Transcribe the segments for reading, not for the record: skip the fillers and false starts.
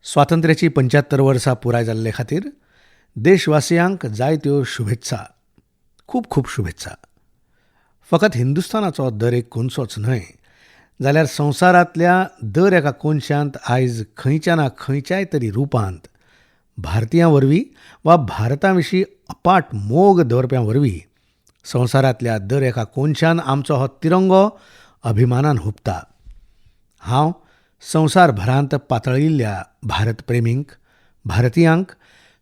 स्वातंत्र्याची 75 वर्सां पुराय जाल्ले खातीर देशवासियांक जायत्यो शुभेत्सा, खूब खूब शुभेत्सा. फकत हिंदुस्थानाचो दर एक कोनसोच न्हय जाल्यार संवसारांतल्या दर एका कोनशांत आयज खंयच्या ना खंयच्याय तरी रुपांत भारतीयां वरवीं वा भारता विशीं अपाट मोग दवरप्यां वरवीं संवसारांतल्या दर एका कोनशान आमचो हो तिरंगो अभिमानान हुपता. हांव संवसारभरांत पातळिल्ल्या भारतप्रेमींक, भारतीयांक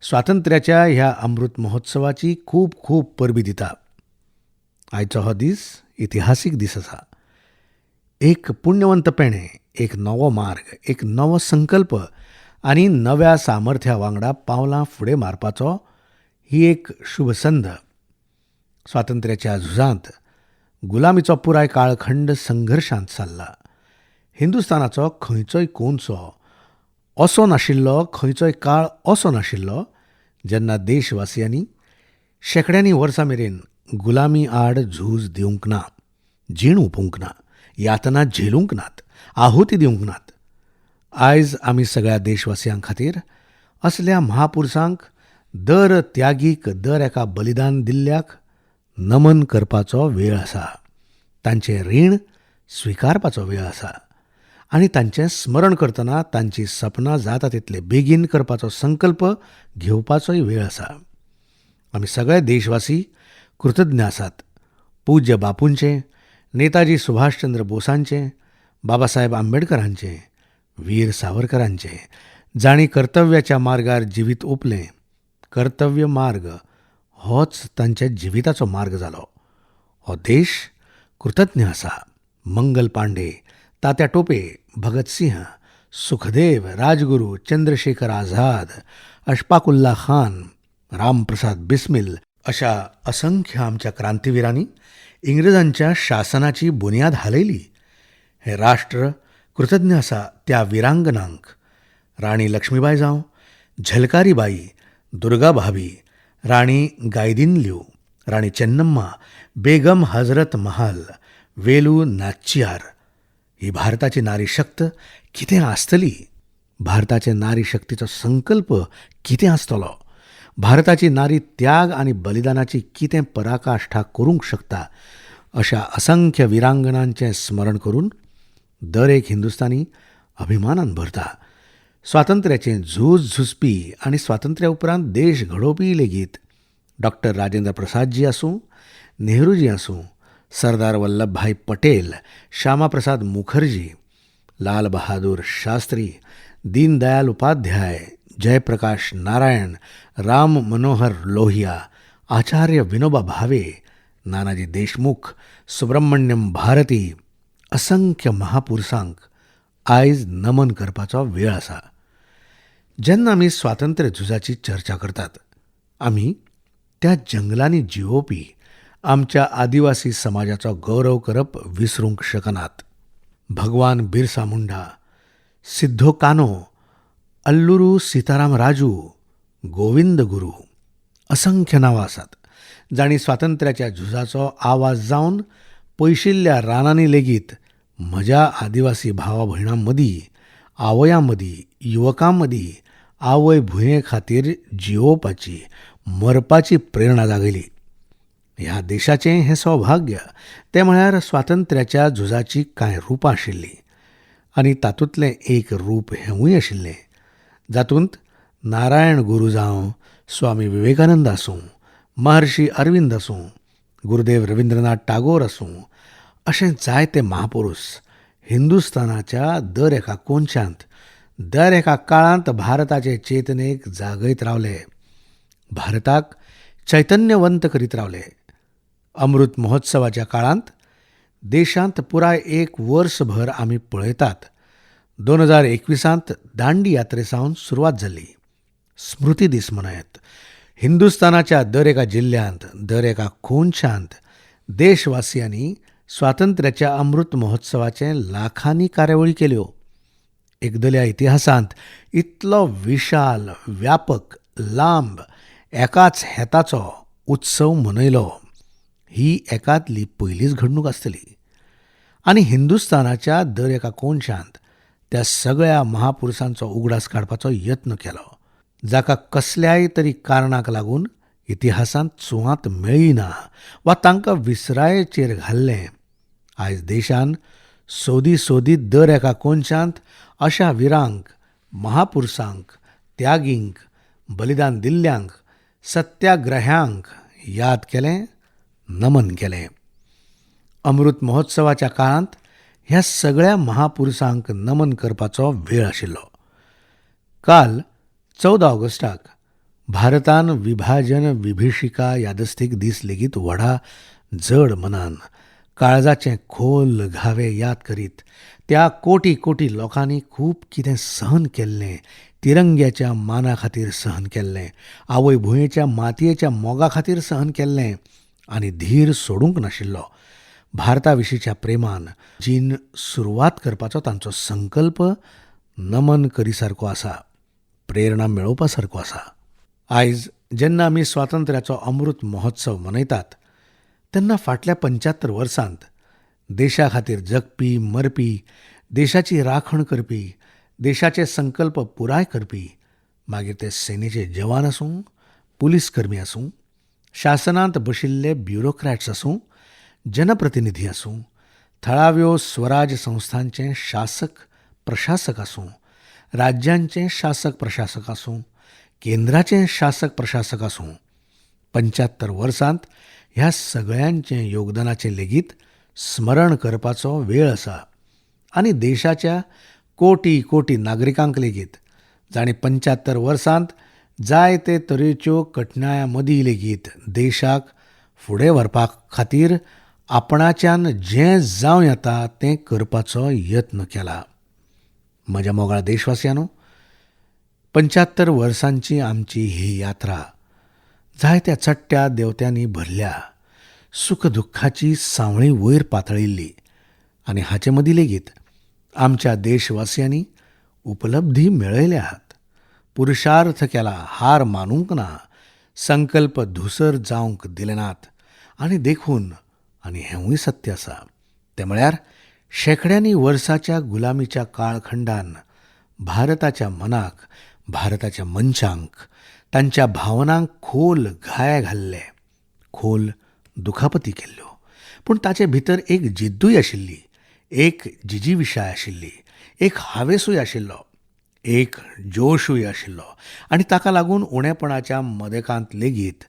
स्वातंत्र्याच्या ह्या अमृत महोत्सवाची खूब खूब परबी दिता. आयचो हो दीस इतिहासीक दीस आसा. एक पुण्यवंत पेणें, एक नवो मार्ग, एक नवो संकल्प आनी नव्या सामर्थ्या वांगडा पावलां फुडें मारपाचो ही एक शुभ संद. स्वातंत्र्याच्या झुजांत गुलामीचो पुराय काळखंड संघर्शांत सारला. हिंदुस्थानाचो खंयचोय कोनसो असो नाशिल्लो, खंयचोय काळ असो नाशिल्लो जेन्ना देशवासियांनी शेंकड्यांनी वर्सां मेरेन गुलामी आड झूज दिवंक ना, जीण ओंपूंक ना, यातना झेलूंक नात, आहुती दिवंक नात. आयज आमी सगळ्या देशवासियां खातीर असल्या महापुरसांक, दर त्यागीक, दर एका बलिदान दिल्ल्याक नमन करपाचो वेळ आसा. तांचें रीण स्विकारपाचो वेळ आसा आनी तांचें स्मरण करतना तांची सपनां जाता तितले बेगीन करपाचो संकल्प घेवपाचोय वेळ आसा. आमी सगळे देशवासी कृतज्ञ आसात पूज्य बापूंचें, नेताजी सुभाषचंद्र बोसांचें, बाबासाहेब आंबेडकरांचें, वीर सावरकरांचें, जांणी कर्तव्याच्या मार्गार जिवीत ओंपलें. कर्तव्य मार्ग होच तांच्या जिविताचो मार्ग जालो. हो देश कृतज्ञ आसा मंगल पांडे, तात्या टोपे, भगतसिंह, सुखदेव, राजगुरू, चंद्रशेखर आझाद, अशफाकुल्ला खान, रामप्रसाद बिस्मिल अशा असंख्य आमच्या क्रांतीविरांनी इंग्रजांच्या शासनाची बुन्याद हालयली. हें राष्ट्र कृतज्ञ आसा त्या विरांगनांक, राणी लक्ष्मीबाय जावं, झलकारीबाई, दुर्गा भाभी, राणी गायदिनल्यू, राणी चेन्नम्मा, बेगम हजरत महाल, वेलू नाच्चियार. ही भारताची नारी शक्त कितें आसतली? भारताचे नारी शक्तीचो संकल्प कितें आसतलो? भारताची नारी त्याग आनी बलिदानाची कितें पराकाष्ठा करूंक शकता? अशा असंख्य विरांगणांचें स्मरण करून दर एक हिंदुस्तानी अभिमानान भरता. स्वातंत्र्याचें झूज झुजपी आनी स्वातंत्र्या उपरांत देश घडोवपी लेगीत डॉक्टर राजेंद्र प्रसादजी आसूं, नेहरूजी आसूं, सरदार वल्लभभाई पटेल, श्यामाप्रसाद मुखर्जी, लाल बहादूर शास्त्री, दीनदयाल उपाध्याय, जयप्रकाश नारायण, राम मनोहर लोहिया, आचार्य विनोबा भावे, नानाजी देशमुख, सुब्रमण्यम भारती, असंख्य महापुरसांक आयज नमन करपाचो वेळ आसा. जेन्ना आमी स्वातंत्र्य झुजाची चर्चा करतात, आमी त्या जंगलांनी जिवोवपी आमच्या आदिवासी समाजाचो गौरव करप विसरूंक शकनात. भगवान बिरसा मुंडा, सिद्धो कानो, अल्लुरू सीताराम राजू, गोविंद गुरू, असंख्य नांवां आसात जांणी स्वातंत्र्याच्या झुजाचो आवाज जावन पयशिल्ल्या रानांनी लेगीत म्हज्या आदिवासी भावा भयणां मदीं, आवयां मदीं, युवकां मदीं आवय भुंये खातीर जियोवपाची, मरपाची प्रेरणा जागयली. ह्या देशाचें हें सौभाग्य तें म्हळ्यार स्वातंत्र्याच्या झुजाचीं कांय रुपां आशिल्लीं आनी तातूंतलें एक रूप हेंवूय आशिल्लें, जातूंत नारायण गुरू जावं, स्वामी विवेकानंद आसूं, महर्षी अरविंद आसूं, गुरुदेव रविंद्रनाथ टागोर आसूं, अशें जायते महापुरूस हिंदुस्थानाच्या दर एका कोनशांत, दर एका काळांत भारताचे चेतनेक जागयत रावले, भारताक चैतन्यवंत करीत रावले. अमृत महोत्सवाच्या काळांत देशांत पुराय एक वर्सभर आमी पळयतात 2021 दांडी यात्रे सावन सुरवात जाल्ली. स्मृती दीस मनयत हिंदुस्थानाच्या दर एका जिल्ल्यांत, दर एका कोनशांत देशवासियांनी स्वातंत्र्याच्या अमृत महोत्सवाचे लाखांनी कार्यावळी केल्यो. एकदल्या इतिहासांत इतलो विशाल, व्यापक, लांब एकाच हेताचो उत्सव मनयलो ही एकातली पयलीच घडणूक आसतली. आनी हिंदुस्थानाच्या दर एका कोनशांत त्या सगळ्या महापुरुषांचो उगडास काडपाचो यत्न केलो, जाका कसल्याय तरी कारणाक लागून इतिहासांत सुवात मेळ्ळी ना वा तांकां विसरायेचेर घाल्लें. आयज देशान सोदी सोदीत दर एका कोनशांत अशा विरांक, महापुरुषांक, त्यागींक, बलिदान दिल्ल्यांक, सत्याग्रह्यांक याद केलें, नमन केलें. अमृत महोत्सवाच्या काळांत ह्या सगळ्या महापुरुषांक नमन करपाचो वेळ आशिल्लो. काल 14 ऑगस्टाक भारतान विभाजन विभीषिका यादस्तीक दीस लेगीत व्हडा जड मनान, काळजाचे खोल घावे याद करीत त्या कोटी कोटी लोकांनी खूब कितें सहन केल्लें, तिरंग्याच्या माना खातीर सहन केल्लें, आवय भुंयेच्या मातयेच्या मोगा खातीर सहन केल्लें आनी धीर सोडूंक नाशिल्लो. भारता विशींच्या प्रेमान जीण सुरवात करपाचो तांचो संकल्प नमन करीसारको आसा, प्रेरणा मेळोवपा सारको आसा. आयज जेन्ना आमी स्वातंत्र्याचो अमृत महोत्सव मनयतात तेन्ना फाटल्या 75 वर्सांत देशा खातीर जगपी, मरपी, देशाची राखण करपी, देशाचे संकल्प पुराय करपी, मागीर ते सेनेचे जवान आसूं, पुलीस कर्मी आसूं, शासनांत बशिल्ले ब्युरोक्रॅट्स आसूं, जनप्रतिनिधी आसूं, थळाव्यो स्वराज संस्थांचे शासक प्रशासक आसूं, राज्यांचे शासक प्रशासक आसूं, केंद्राचे शासक प्रशासक आसूं, 75 वर्सांत ह्या सगळ्यांचें योगदानाचें लेगीत स्मरण करपाचो वेळ आसा. आनी देशाच्या कोटी कोटी नागरिकांक लेगीत जांणी 75 वर्सांत जायते तरेच्यो कठिणायां मदीं लेगीत देशाक फुडें व्हरपा खातीर आपणाच्यान जें जावं येता तें करपाचो यत्न केला. म्हज्या मोगाळ देशवासियांनो, 75 वर्सांची आमची ही यात्रा जायत्या चडट्या देवत्यांनी भरल्या, सुख दुख्खाची सांवळी वयर पातळिल्ली आनी हाचे मदीं लेगीत आमच्या देशवासियांनी उपलब्धी मेळयल्यात, पुरुषार्थ केला, हार मानूंक ना, संकल्प धुसर जावंक दिले नात. आनी देखून, आनी हेंवूय सत्य आसा, तें म्हळ्यार शेंकड्यांनी वर्साच्या गुलामीच्या काळखंडान भारताच्या मनाक, भारताच्या मनशांक, तांच्या भावनांक खोल घाये घाल्ले, खोल दुखापती केल्ल्यो. पूण ताचे भितर एक जिद्दूय आशिल्ली, एक जिजीविशाय आशिल्ली, एक हावेसूय आशिल्लो, एक जोशूय आशिल्लो. आनी ताका लागून उणेपणाच्या मदेकांत लेगीत,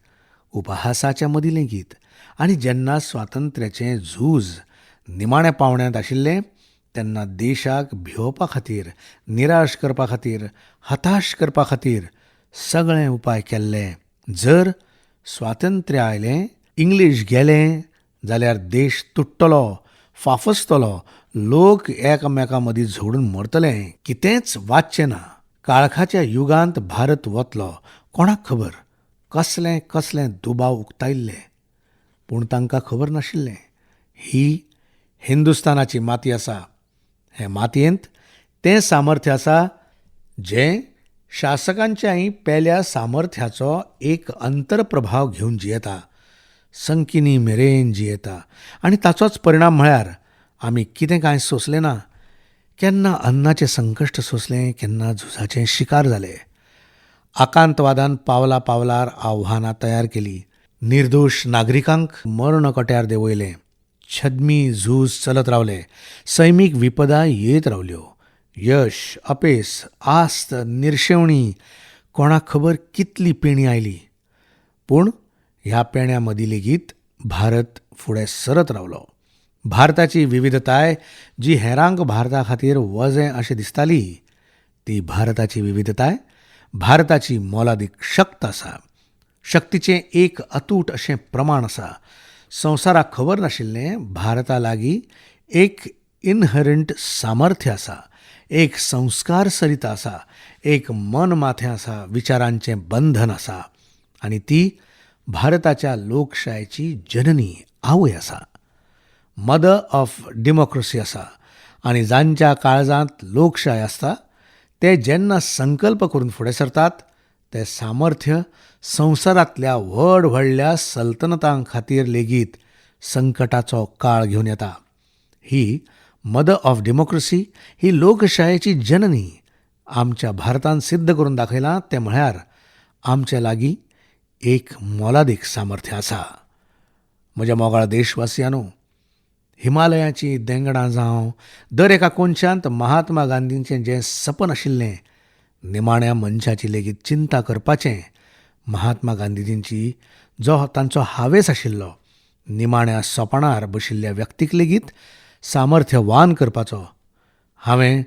उपहासाच्या मदीं लेगीत, आनी जेन्ना स्वातंत्र्याचें झूज निमाण्या पावण्यांत आशिल्लें तेन्ना देशाक भिवोवपा खातीर, निराश करपा खातीर, हताश करपा खातीर सगळे उपाय केल्ले. जर स्वातंत्र्य आयलें, इंग्लीश गेलें जाल्यार देश तुट्टलो, फाफसतलो, लोक एकामेकां मदीं झगडून मरतले, कितेंच वाचचें ना, काळखाच्या युगांत भारत वतलो, कोणाक खबर कसले कसले दुबाव उक्तायल्ले. पूण तांकां खबर नाशिल्लें ही हिंदुस्तानाची माती आसा, हे मातयेंत तें सामर्थ्य आसा जें शासकांच्याय पेल्या सामर्थ्याचो एक अंतरप्रभाव घेवन जियेता, संकिनी मेरेन जियेता. आनी ताचोच परिणाम म्हळ्यार आमी कितें कांय सोंसलें ना. केन्ना अन्नाचें संकश्ट सोंसलें, केन्ना झुजाचें शिकार जाले. आकांतवादान पावला पावलार आव्हानां तयार केली, निर्दोश नागरिकांक मर्ण कट्यार देंवयलें, छद्मी झूज चलत रावले, सैमीक विपदा येत रावल्यो, यश, अपेस, आस्त, निर्शेवणी, कोणाक खबर कितली पेणी आयली. पूण ह्या पेण्यां मदीं लेगीत भारत फुडें सरत रावलो. भारताची विविधताय जी हेरांक भारता खातीर वजें अशें दिसताली, ती भारताची विविधताय भारताची मोलादीक शक्त आसा. शक्तीचें एक अतूट अशें प्रमाण आसा. संवसाराक खबर नाशिल्लें भारता लागीं एक इनहरंट सामर्थ्य आसा, एक संस्कार सरिता आसा, एक मन माथें आसा, विचारांचें बंधन आसा आनी ती भारताच्या लोकशायेची जननी आवय आसा, मदर ऑफ डेमोक्रेसी आसा. आनी जांच्या काळजांत लोकशाय आसता ते जेन्ना संकल्प करून फुडें सरतात ते सामर्थ्य संवसारांतल्या व्हड व्हडल्या सल्तनतां खातीर लेगीत संकटाचो काळ घेवन येता. ही मदर ऑफ डेमोक्रेसी ही लोकशायेची जननी आमच्या भारतान सिद्ध करून दाखयलां तें म्हळ्यार आमच्या लागीं एक मोलादीक सामर्थ्य आसा. म्हज्या मोगाळ देशवासियांनो, हिमालयाची देंगणां जावं दर एका कोनशांत महात्मा गांधींचें जें सपन आशिल्लें निमाण्या मनशाची लेगीत चिंता करपाचें, महात्मा गांधीजींची जो तांचो हावेस आशिल्लो निमाण्या सोपाणार बशिल्ल्या व्यक्तीक लेगीत सामर्थ्यवान करपाचो, हांवें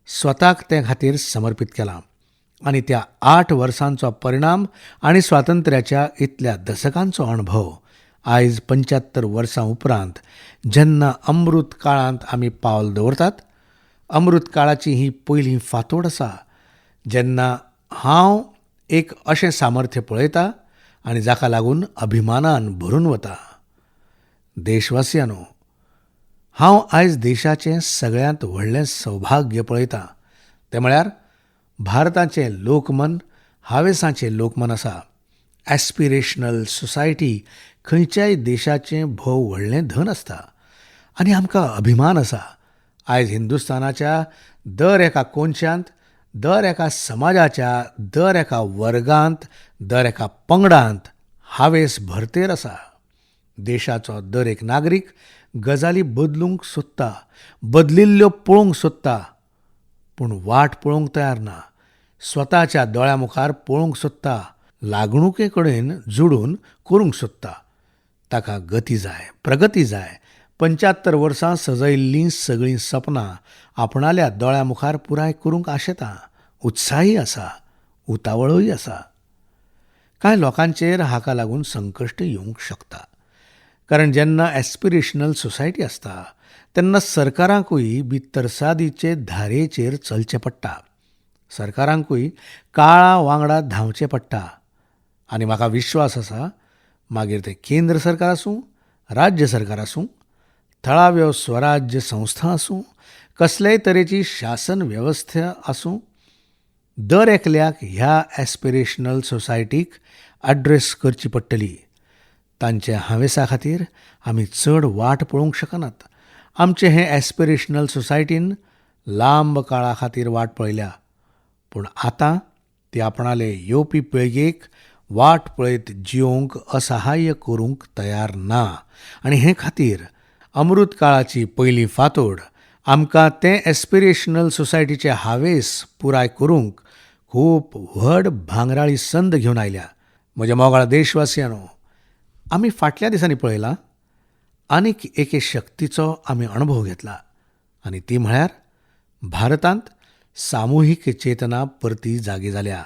स्वताक ते खातीर समर्पीत केलां आनी त्या 8 वर्सांचो परिणाम आनी स्वातंत्र्याच्या इतल्या दशकांचो अणभव आयज 75 वर्सां उपरांत जेन्ना अमृत काळांत आमी पावल दवरतात, अमृत काळाची ही पयली फांतोड आसा जेन्ना हांव एक अशें सामर्थ्य पळयता आनी जाका लागून अभिमानान भरून वता. देशवासियांनो, हांव आयज देशाचें सगळ्यांत व्हडलें सौभाग्य पळयतां तें म्हळ्यार भारताचें लोकमन हावेसाचें लोकमन आसा. ॲस्पिरेशनल सोसायटी खंयच्याय देशाचें भोव व्हडलें धन आसता आनी आमकां अभिमान आसा. आयज हिंदुस्थानाच्या दर एका कोनशांत, दर एका समाजाच्या, दर एका वर्गांत, दर एका पंगडांत हावेस भरतेर आसा. देशाचो दर एक नागरीक गजाली बदलूंक सोदता, बदलिल्ल्यो पळोवंक सोदता, पूण वाट पळोवंक तयार ना. स्वताच्या दोळ्या मुखार पळोवंक सोदता, लागणुके कडेन जुडून करूंक सोदता. ताका गती जाय, प्रगती जाय. 75 वर्सां सजयिल्लीं सगळीं सपनां आपणाल्या दोळ्या मुखार पुराय करूंक आशेता, उत्साही आसा, उतावळूय आसा. कांय लोकांचेर हाका लागून संकश्ट येवंक शकता, कारण जेन्ना ॲस्पिरेशनल सोसायटी आसता तेन्ना सरकारांकूय बी तरसादीचे धारेचेर चलचें पडटा, सरकारांकूय काळा वांगडा धांवचें पडटा. आनी म्हाका विश्वास आसा, मागीर तें केंद्र सरकार आसूं, राज्य सरकार आसूं, थळाव्यो स्वराज्य संस्था आसूं, कसलेय तरेची शासन वेवस्था आसूं, दर एकल्याक ह्या ॲस्पिरेशनल सोसायटीक ॲड्रेस करची पडटली. तांच्या हावेसा खातीर आमी चड वाट पळोवंक शकनात. आमचे हे ॲस्पिरेशनल सोसायटीन लांब काळा खातीर वाट पळयल्या, पूण आतां ती आपणाले येवपी पिळगेक वाट पळयत जियोवंक असहाय्य करूंक तयार ना. आनी हे खातीर अमृत काळाची पयली फांतोड आमकां तें ॲस्पिरेशनल सोसायटीचे हावेस पुराय करूंक खूब व्हड भांगराळी संद घेवन आयल्या. म्हज्या मोगाळ देशवासियांनो, आमी फाटल्या दिसांनी पळयलां आनीक एके शक्तीचो आमी अणभव घेतला आनी ती म्हळ्यार भारतांत सामुहीक चेतना परती जागी जाल्या.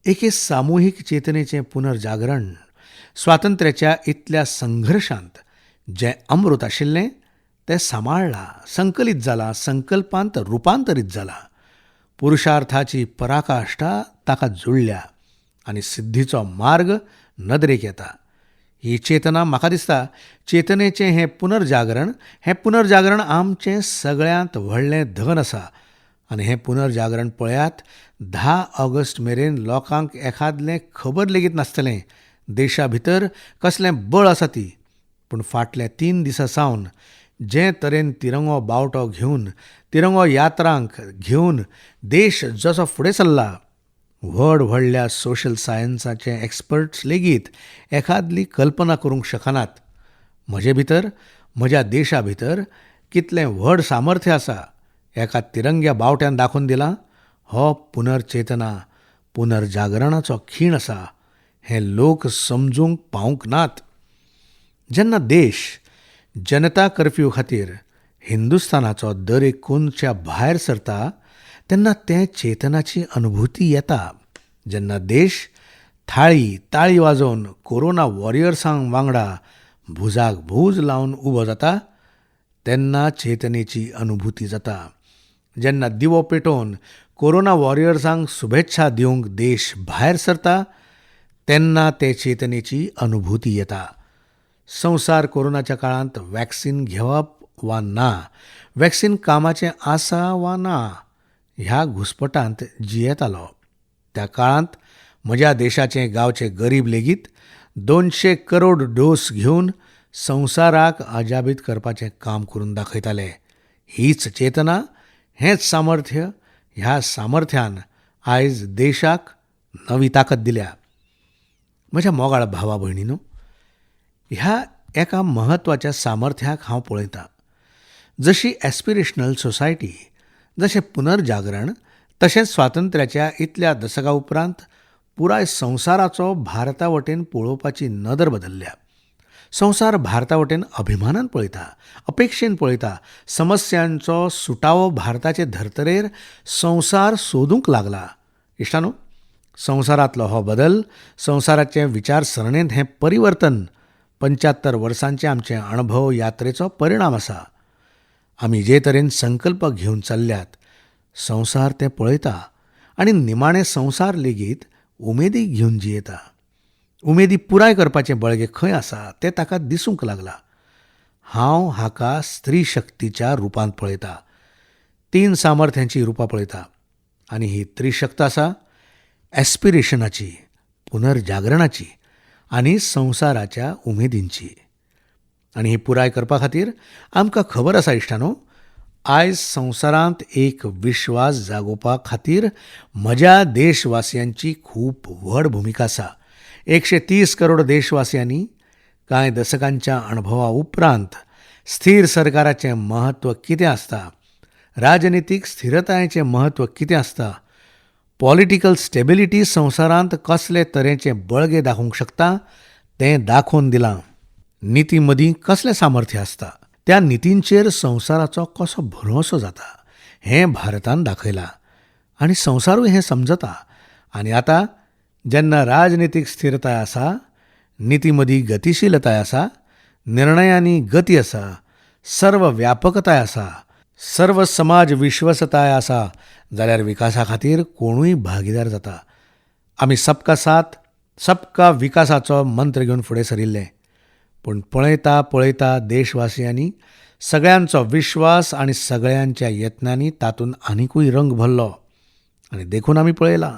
एके सामुहीक चेतनेचें पुनर्जागरण स्वातंत्र्याच्या इतल्या संघर्शांत जें अमृत आशिल्लें तें सांबाळ्ळां, संकलीत जालां, संकल्पांत रुपांतरीत जालां. पुरुषार्थाची पराकाश्ठा ताका जुळ्ळ्या आनी सिद्धीचो मार्ग नदरेक येता. ही चेतना म्हाका दिसता चेतनेचें हें पुनर्जागरण, हें पुनर्जागरण आमचें सगळ्यांत व्हडलें धन आसा. आनी हें पुनर्जागरण पळयात, 10 ऑगस्ट मेरेन लोकांक एखादलें खबर लेगीत नासतलें देशा भितर कसलें बळ आसा ती. पूण फाटल्या 3 दिसां सावन जे तरेन तिरंगो बावटो घेवन, तिरंगो यात्रांक घेवन देश जसो फुडें सरला, व्हड व्हडल्या सोशल सायन्साचे एक्सपर्ट्स लेगीत एखादली कल्पना करूंक शकनात. म्हजे भितर, म्हज्या देशा भितर कितलें व्हड सामर्थ्य आसा एका तिरंग्या बावट्यान दाखोवन दिलां. हो पुनर्चेतना, पुनर्जागरणाचो खीण आसा हें लोक समजूंक पावूंक नात. जेन्ना देश जनता कर्फ्यू खातीर हिंदुस्थानाचो दर एक कोनच्या भायर सरता तेन्ना ते चेतनाची अनुभूती येता. जेन्ना देश थाळी ताळी वाजोवन कोरोना वॉरियर्सांक वांगडा भुजाक भूज लावन उबो जाता तेन्ना चेतनेची अनुभूती जाता. जेन्ना दिवो पेटोवन कोरोना वॉरियर्सांक शुभेच्छा दिवंक देश भायर सरता तेन्ना ते चेतनेची अनुभूती येता. संवसार कोरोनाच्या काळांत वॅक्सिन घेवप वा ना, वॅक्सिन कामाचें आसा वा ना ह्या घुस्पटांत जियेतालो. त्या काळांत म्हज्या देशाचे गांवचे गरीब लेगीत 200 करोड डोस घेवन संवसाराक अजाबीत करपाचें काम करून दाखयताले. हीच चेतना, हेंच सामर्थ्य, ह्या सामर्थ्यान आयज देशाक नवी ताकद दिल्या. म्हज्या मोगाळ भावा भयणीनो, ह्या एका म्हत्वाच्या सामर्थ्याक हांव पळयतां. जशी एस्पिरेशनल सोसायटी, जशें पुनर्जागरण, तशेंच स्वातंत्र्याच्या इतल्या दशका उपरांत पुराय संवसाराचो भारता वटेन पळोवपाची नदर बदल्ल्या. संवसार भारता वटेन अभिमानान पळयता, अपेक्षेन पळयता. समस्यांचो सुटावो भारताचे धर्तरेर संवसार सोदूंक लागला. इश्टानो, संवसारांतलो हो बदल, संवसाराचे विचारसरणेंत हें परिवर्तन 75 वर्सांचे आमचे अणभव यात्रेचो परिणाम आसा. आमी जे तरेन संकल्प घेवन चल्ल्यात, संवसार तें पळयता आनी निमाणें संवसार लेगीत उमेदी घेवन जियेता. उमेदी पुराय करपाचें बळगें खंय आसा तें ताका दिसूंक लागलां. हांव हाका स्त्री शक्तीच्या रुपांत पळयता, 3 सामर्थ्यांची रुपां पळयता. आनी ही त्रिशक्त आसा एस्पिरेशनाची, पुनर्जागरणाची आनी संवसाराच्या उमेदींची. आनी ही पुराय करपा खातीर आमकां खबर आसा इश्टानो, आयज संवसारांत एक विश्वास जागोवपा खातीर म्हज्या देशवासियांची खूब व्हड भुमिका आसा. 130 करोड देशवासियांनी कांय दशकांच्या अणभवा उपरांत स्थिर सरकाराचें म्हत्व कितें आसता, राजनितीक स्थिरतायेचें म्हत्व कितें आसता, पॉलिटिकल स्टेबिलिटी संवसारांत कसले तरेचें बळगें दाखोवंक शकता तें दाखोवन दिलां. निती मदीं कसलें सामर्थ्य आसता, त्या नितींचेर संवसाराचो कसो भरवंसो जाता हें भारतान दाखयलां आनी संवसारूय हें समजता. आनी आतां जेन्ना राजनितीक स्थिरताय आसा, निती मदीं गतिशीलताय आसा, निर्णयांनी गती आसा, सर्व व्यापकताय आसा, सर्व समाज विश्वसताय आसा, जाल्यार विकासा खातीर कोणूय भागीदार जाता. आमी सबका साथ सबका विकासाचो मंत्र घेवन फुडें सरिल्ले, पूण पळयता पळयता देशवासियांनी सगळ्यांचो विश्वास आनी सगळ्यांच्या यत्नांनी तातूंत आनिकूय रंग भरलो. आनी देखून आमी पळयलां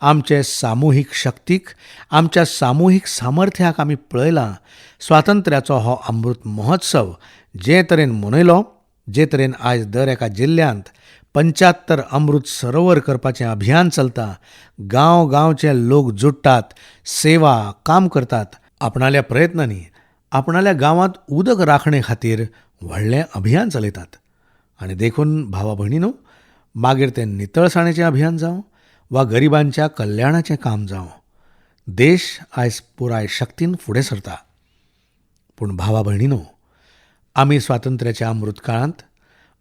आमचे सामुहीक शक्तीक, आमच्या सामुहीक सामर्थ्याक आमी पळयलां. स्वातंत्र्याचो हो अमृत महोत्सव जे तरेन मनयलो, जे तरेन आयज दर एका जिल्ल्यांत 75 अमृत सरोवर करपाचें अभियान चलता, गांव गांवचे लोक जुडटात, सेवा काम करतात, आपणाल्या प्रयत्नांनी आपणाल्या गांवांत उदक राखणे खातीर व्हडलें अभियान चलयतात. आनी देखून भावा भयणीनो, मागीर तें नितळसाणेचें अभियान जावं वा गरिबांच्या कल्याणाचें काम जावं, देश आयज पुराय शक्तीन फुडें सरता. पूण भावा भयणीनो, आमी स्वातंत्र्याच्या अमृत काळांत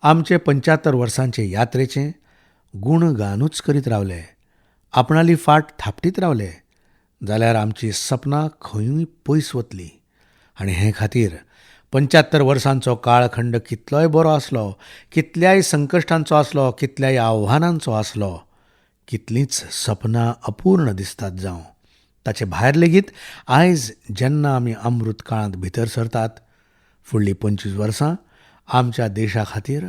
आमचे 75 वर्सांचे यात्रेचें गुणगानूच करीत रावले, आपणाली फाट थापटीत रावले जाल्यार आमची सपनां खंयूय पयस वतलीं. आनी हे खातीर 75 वर्सांचो काळखंड कितलोय बरो आसलो, कितल्याय संकश्टांचो आसलो, कितल्याय आव्हानांचो आसलो, कितलींच सपनां अपूर्ण दिसतात जावं, ताचे भायर लेगीत आयज जेन्ना आमी अमृत काळांत भितर सरतात, फुडलीं 25 वर्सां आमच्या देशा खातीर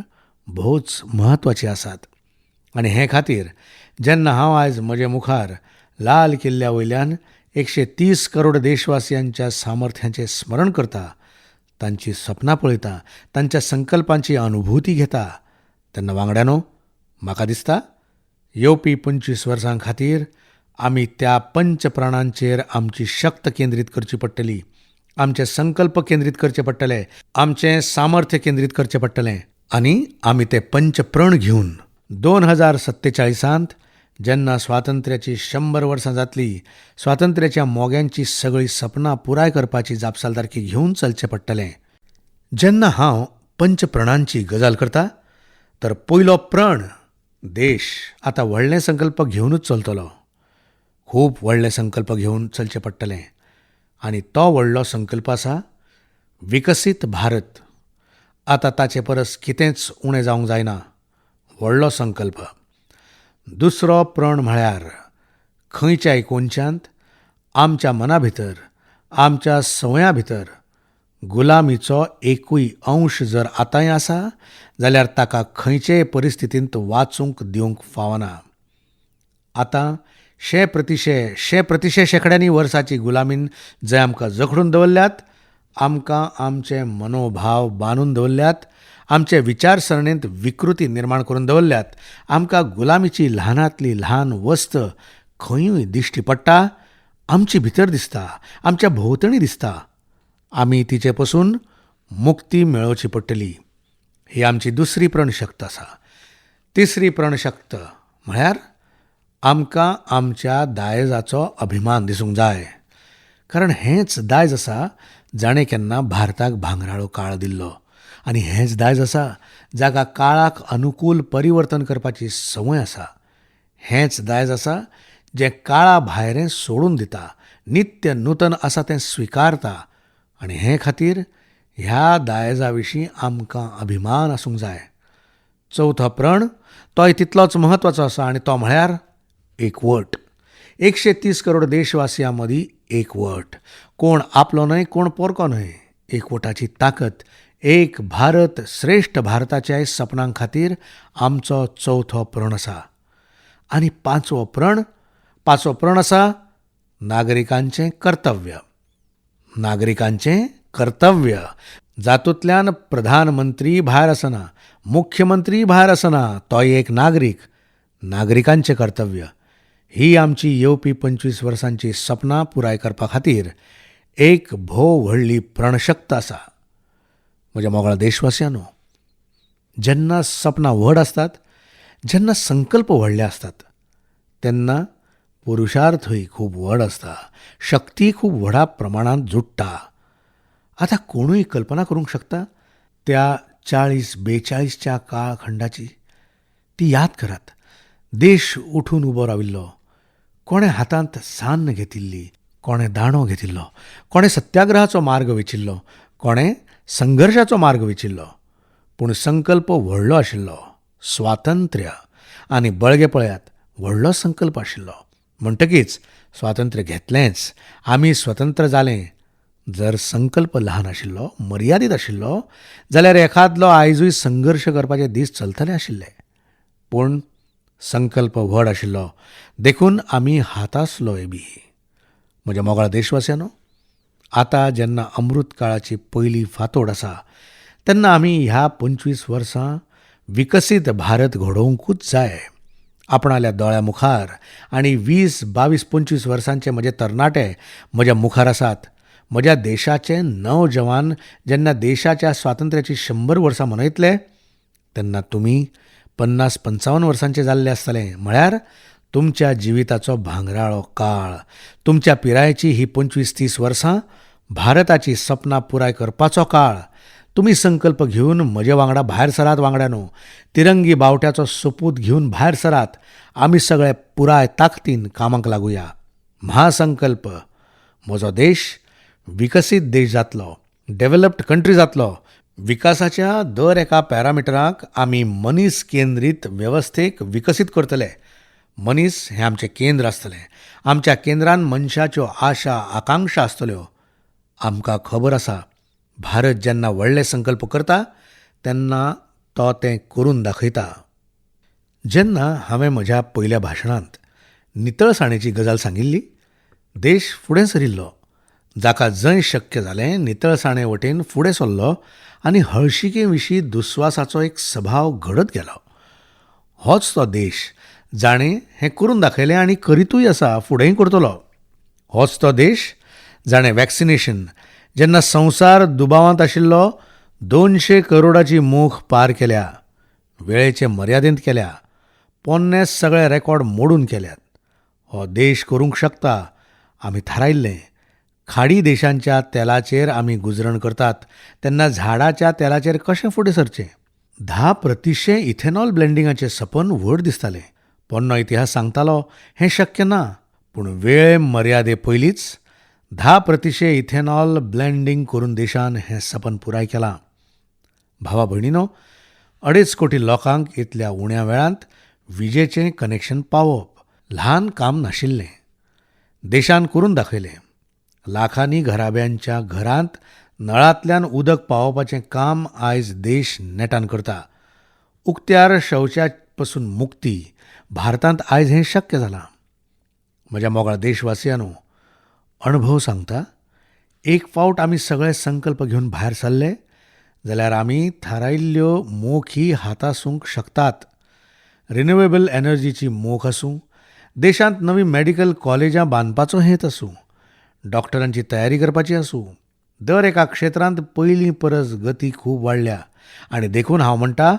भोवच म्हत्वाचीं आसात. आनी हे खातीर जेन्ना हांव आयज म्हजे मुखार लाल किल्ल्या वयल्यान 130 करोड देशवासियांच्या सामर्थ्याचें स्मरण करता, तांची सपनां पळयता, तांच्या संकल्पांची अनुभूती घेता, तेन्ना वांगड्यानो म्हाका दिसता येवपी 25 वर्सां खातीर आमी त्या पंचप्राणांचेर आमची शक्त केंद्रीत करची पडटली, आमचे संकल्प केंद्रीत करचे पडटले, आमचें सामर्थ्य केंद्रीत करचें पडटलें. आनी आमी ते पंचप्रण घेवन 2047 जेन्ना स्वातंत्र्याची 100 वर्सां जातली, स्वातंत्र्याच्या मोग्यांची सगळीं सपनां पुराय करपाची जापसालदारकी घेवन चलचें पडटलें. जेन्ना हांव पंचप्रणांची गजाल करता तर पयलो प्रण, देश आतां व्हडले संकल्प घेवनूच चलतलो, खूब व्हडले संकल्प घेवन चलचें पडटलें. आनी तो व्हडलो संकल्प आसा विकसीत भारत. आतां ताचे परस कितेंच उणें जावंक जायना, व्हडलो संकल्प. दुसरो प्रण म्हळ्यार खंयच्याय कोनशांत आमच्या मना भितर, आमच्या संवया भितर गुलामीचो एकूय अंश जर आतांय आसा जाल्यार ताका खंयचेय परिस्थितींत वाचूंक दिवंक फावना. आतां 100% शेंकड्यांनी वर्साची गुलामीन जंय आमकां जखडून दवरल्यात, आमकां आमचे मनोभाव बांदून दवरल्यात, आमचे विचारसरणेंत विकृती निर्माण करून दवरल्यात. आमकां गुलामीची ल्हानांतली ल्हान वस्त खंयूय दिश्टी पडटा, आमची भितर दिसता, आमच्या भोंवतणी दिसता. आमी तिचे पसून मुक्ती मेळोवची पडटली. ही आमची दुसरी प्रणशक्त आसा. तिसरी प्रणशक्त म्हळ्यार आमकां आमच्या दायजाचो अभिमान दिसूंक जाय. कारण हेंच दायज आसा जाणें केन्ना भारताक भांगराळो काळ दिल्लो आनी हेंच दायज आसा जाका काळाक अनुकूल परिवर्तन करपाची संवय आसा. हेंच दायज आसा जें काळा भायरें सोडून दिता, नित्य नूतन आसा तें स्विकारता आनी हे खातीर ह्या दायजा विशीं आमकां अभिमान आसूंक जाय. चवथो प्रण तोय तितलोच म्हत्वाचो आसा आनी तो म्हळ्यार एकवट. 130 करोड देशवासियां मदीं एकवट. कोण आपलो न्हय, कोण पोरको न्हय. एकवटाची ताकद एक भारत श्रेश्ठ भारताच्या सपनां खातीर आमचो चवथो प्रण आसा. आनी पांचवो प्रण आसा नागरिकांचें कर्तव्य. नागरिकांचें कर्तव्य जातूंतल्यान प्रधानमंत्री भायर आसना, मुख्यमंत्री भायर आसना, तोय एक नागरीक. नागरिकांचें कर्तव्य ही आमची येवपी 25 वर्सांची सपनां पुराय करपा खातीर एक भोव व्हडली प्रणशक्त आसा. म्हज्या मोगाळ देशवासियांनो, जेन्ना सपनां व्हड आसतात, जेन्ना संकल्प व्हडले आसतात, तेन्ना पुरुषार्थूय खूब व्हड आसता, शक्ती खूब व्हडा प्रमाणांत जुडटा. आतां कोणूय कल्पना करूंक शकता त्या 40-42च्या काळखंडाची. ती याद करात. देश उठून उबो राविल्लो. कोणें हातांत सान्न घेतिल्ली, कोणें दांडो घेतिल्लो, कोणें सत्याग्रहाचो मार्ग वेचिल्लो, कोणें संघर्शाचो मार्ग वेचिल्लो. पूण संकल्प व्हडलो आशिल्लो, स्वातंत्र्य. आनी बळगें पळयात, व्हडलो संकल्प आशिल्लो. म्हणटकीच स्वातंत्र्य घेतलेंच, आमी स्वतंत्र जालें. जर संकल्प ल्हान आशिल्लो, मर्यादीत आशिल्लो जाल्यार एखादलो आयजूय संघर्श करपाचे दीस चलतले आशिल्ले. पूण संकल्प व्हड आशिल्लो देखून आमी हातासलोय बी. म्हज्या मोगाळ देशवासियांनो, आतां जेन्ना अमृत काळाची पयली फांतोड आसा तेन्ना आमी ह्या 25 वर्सां विकसीत भारत घडोवंकूच जाय. आपणाल्या दोळ्या मुखार आनी 20, 22, 25 वर्सांचे म्हजे तरणाटे म्हज्या मुखार आसात. म्हज्या देशाचे नवजवान जेन्ना देशाच्या स्वातंत्र्याची 100 वर्सां मनयतले तेन्ना तुमी 50-55 वर्सांचे जाल्ले आसतले. म्हळ्यार तुमच्या जिविताचो भांगराळो काळ, तुमच्या पिरायेची ही 25-30 वर्सां भारताची सपनां पुराय करपाचो काळ. तुमी संकल्प घेवन म्हजे वांगडा भायर सरात. वांगड्यानो, तिरंगी बावट्याचो सोपूत घेवन भायर सरात. आमी सगळे पुराय ताकदीन कामाक लागुया. महासंकल्प, म्हजो देश विकसीत देश जातलो, डेव्हलप्ड कंट्री जातलो. विकासाच्या दर एका पॅरामिटराक आमी मनीस केंद्रीत वेवस्थेक विकसीत करतले. मनीस हें आमचें केंद्र आसतलें. आमच्या केंद्रान मनशाच्यो आशा आकांक्षा आसतल्यो. आमकां खबर आसा, भारत जेन्ना व्हडले संकल्प करता तेन्ना तो तें करून दाखयता. जेन्ना हांवें म्हज्या पयल्या भाशणांत नितळसाणेची गजाल सांगिल्ली, देश फुडें सरिल्लो. जाका जंय शक्य जालें नितळसाणे वटेन फुडें सरलो आनी हळशिके विशीं दुस्वासाचो एक सभाव घडत गेलो. होच तो देश जाणें हें करून दाखयलें आनी करीतूय आसा, फुडेंय करतलो. होच तो देश जाणें वॅक्सिनेशन, जेन्ना संवसार दुबावांत आशिल्लो, 200 करोडाची मोख पार केल्या, वेळेचे मर्यादेंत केल्या, पोन्ने सगळे रेकॉर्ड मोडून केल्यात. हो देश करूंक शकता. आमी थारायिल्लें, खाडी देशांच्या तेलाचेर आमी गुजरण करतात तेन्ना झाडाच्या तेलाचेर कशें फुडें सरचें? 10% इथेनॉल ब्लेंडिंगाचें सपन व्हड दिसतालें. पोन्नो इतिहास सांगतालो हें शक्य ना, पूण वेळ मर्यादे पयलींच 10% इथेनॉल ब्लेंडींग करून देशान हें सपन पुराय केलां. भावा भयणीनो, 2.5 कोटी लोकांक इतल्या उण्या वेळांत विजेचें कनेक्शन पावप ल्हान काम नाशिल्लें. देशान करून दाखयलें. लाखांनी घराब्यांच्या घरांत नळांतल्यान उदक पावोवपाचें काम आयज देश नेटान करता. उक्त्यार शौचा पसून मुक्ती भारतांत आयज हें शक्य जालां. म्हज्या मोगाळ देशवासियांनो, अणभव सांगता, एक फावट आमी सगळे संकल्प घेवन भायर सरले जाल्यार आमी थारायिल्ल्यो मोखी हातासूंक शकतात. रिन्युएबल एनर्जीची मोख आसूं, देशांत नवी मेडिकल कॉलेजां बांदपाचो हेत आसूं, डॉक्टरांची तयारी करपाची आसूं, दर एका क्षेत्रांत पयलीं परस गती खूब वाडल्या आनी देखून हांव म्हणटा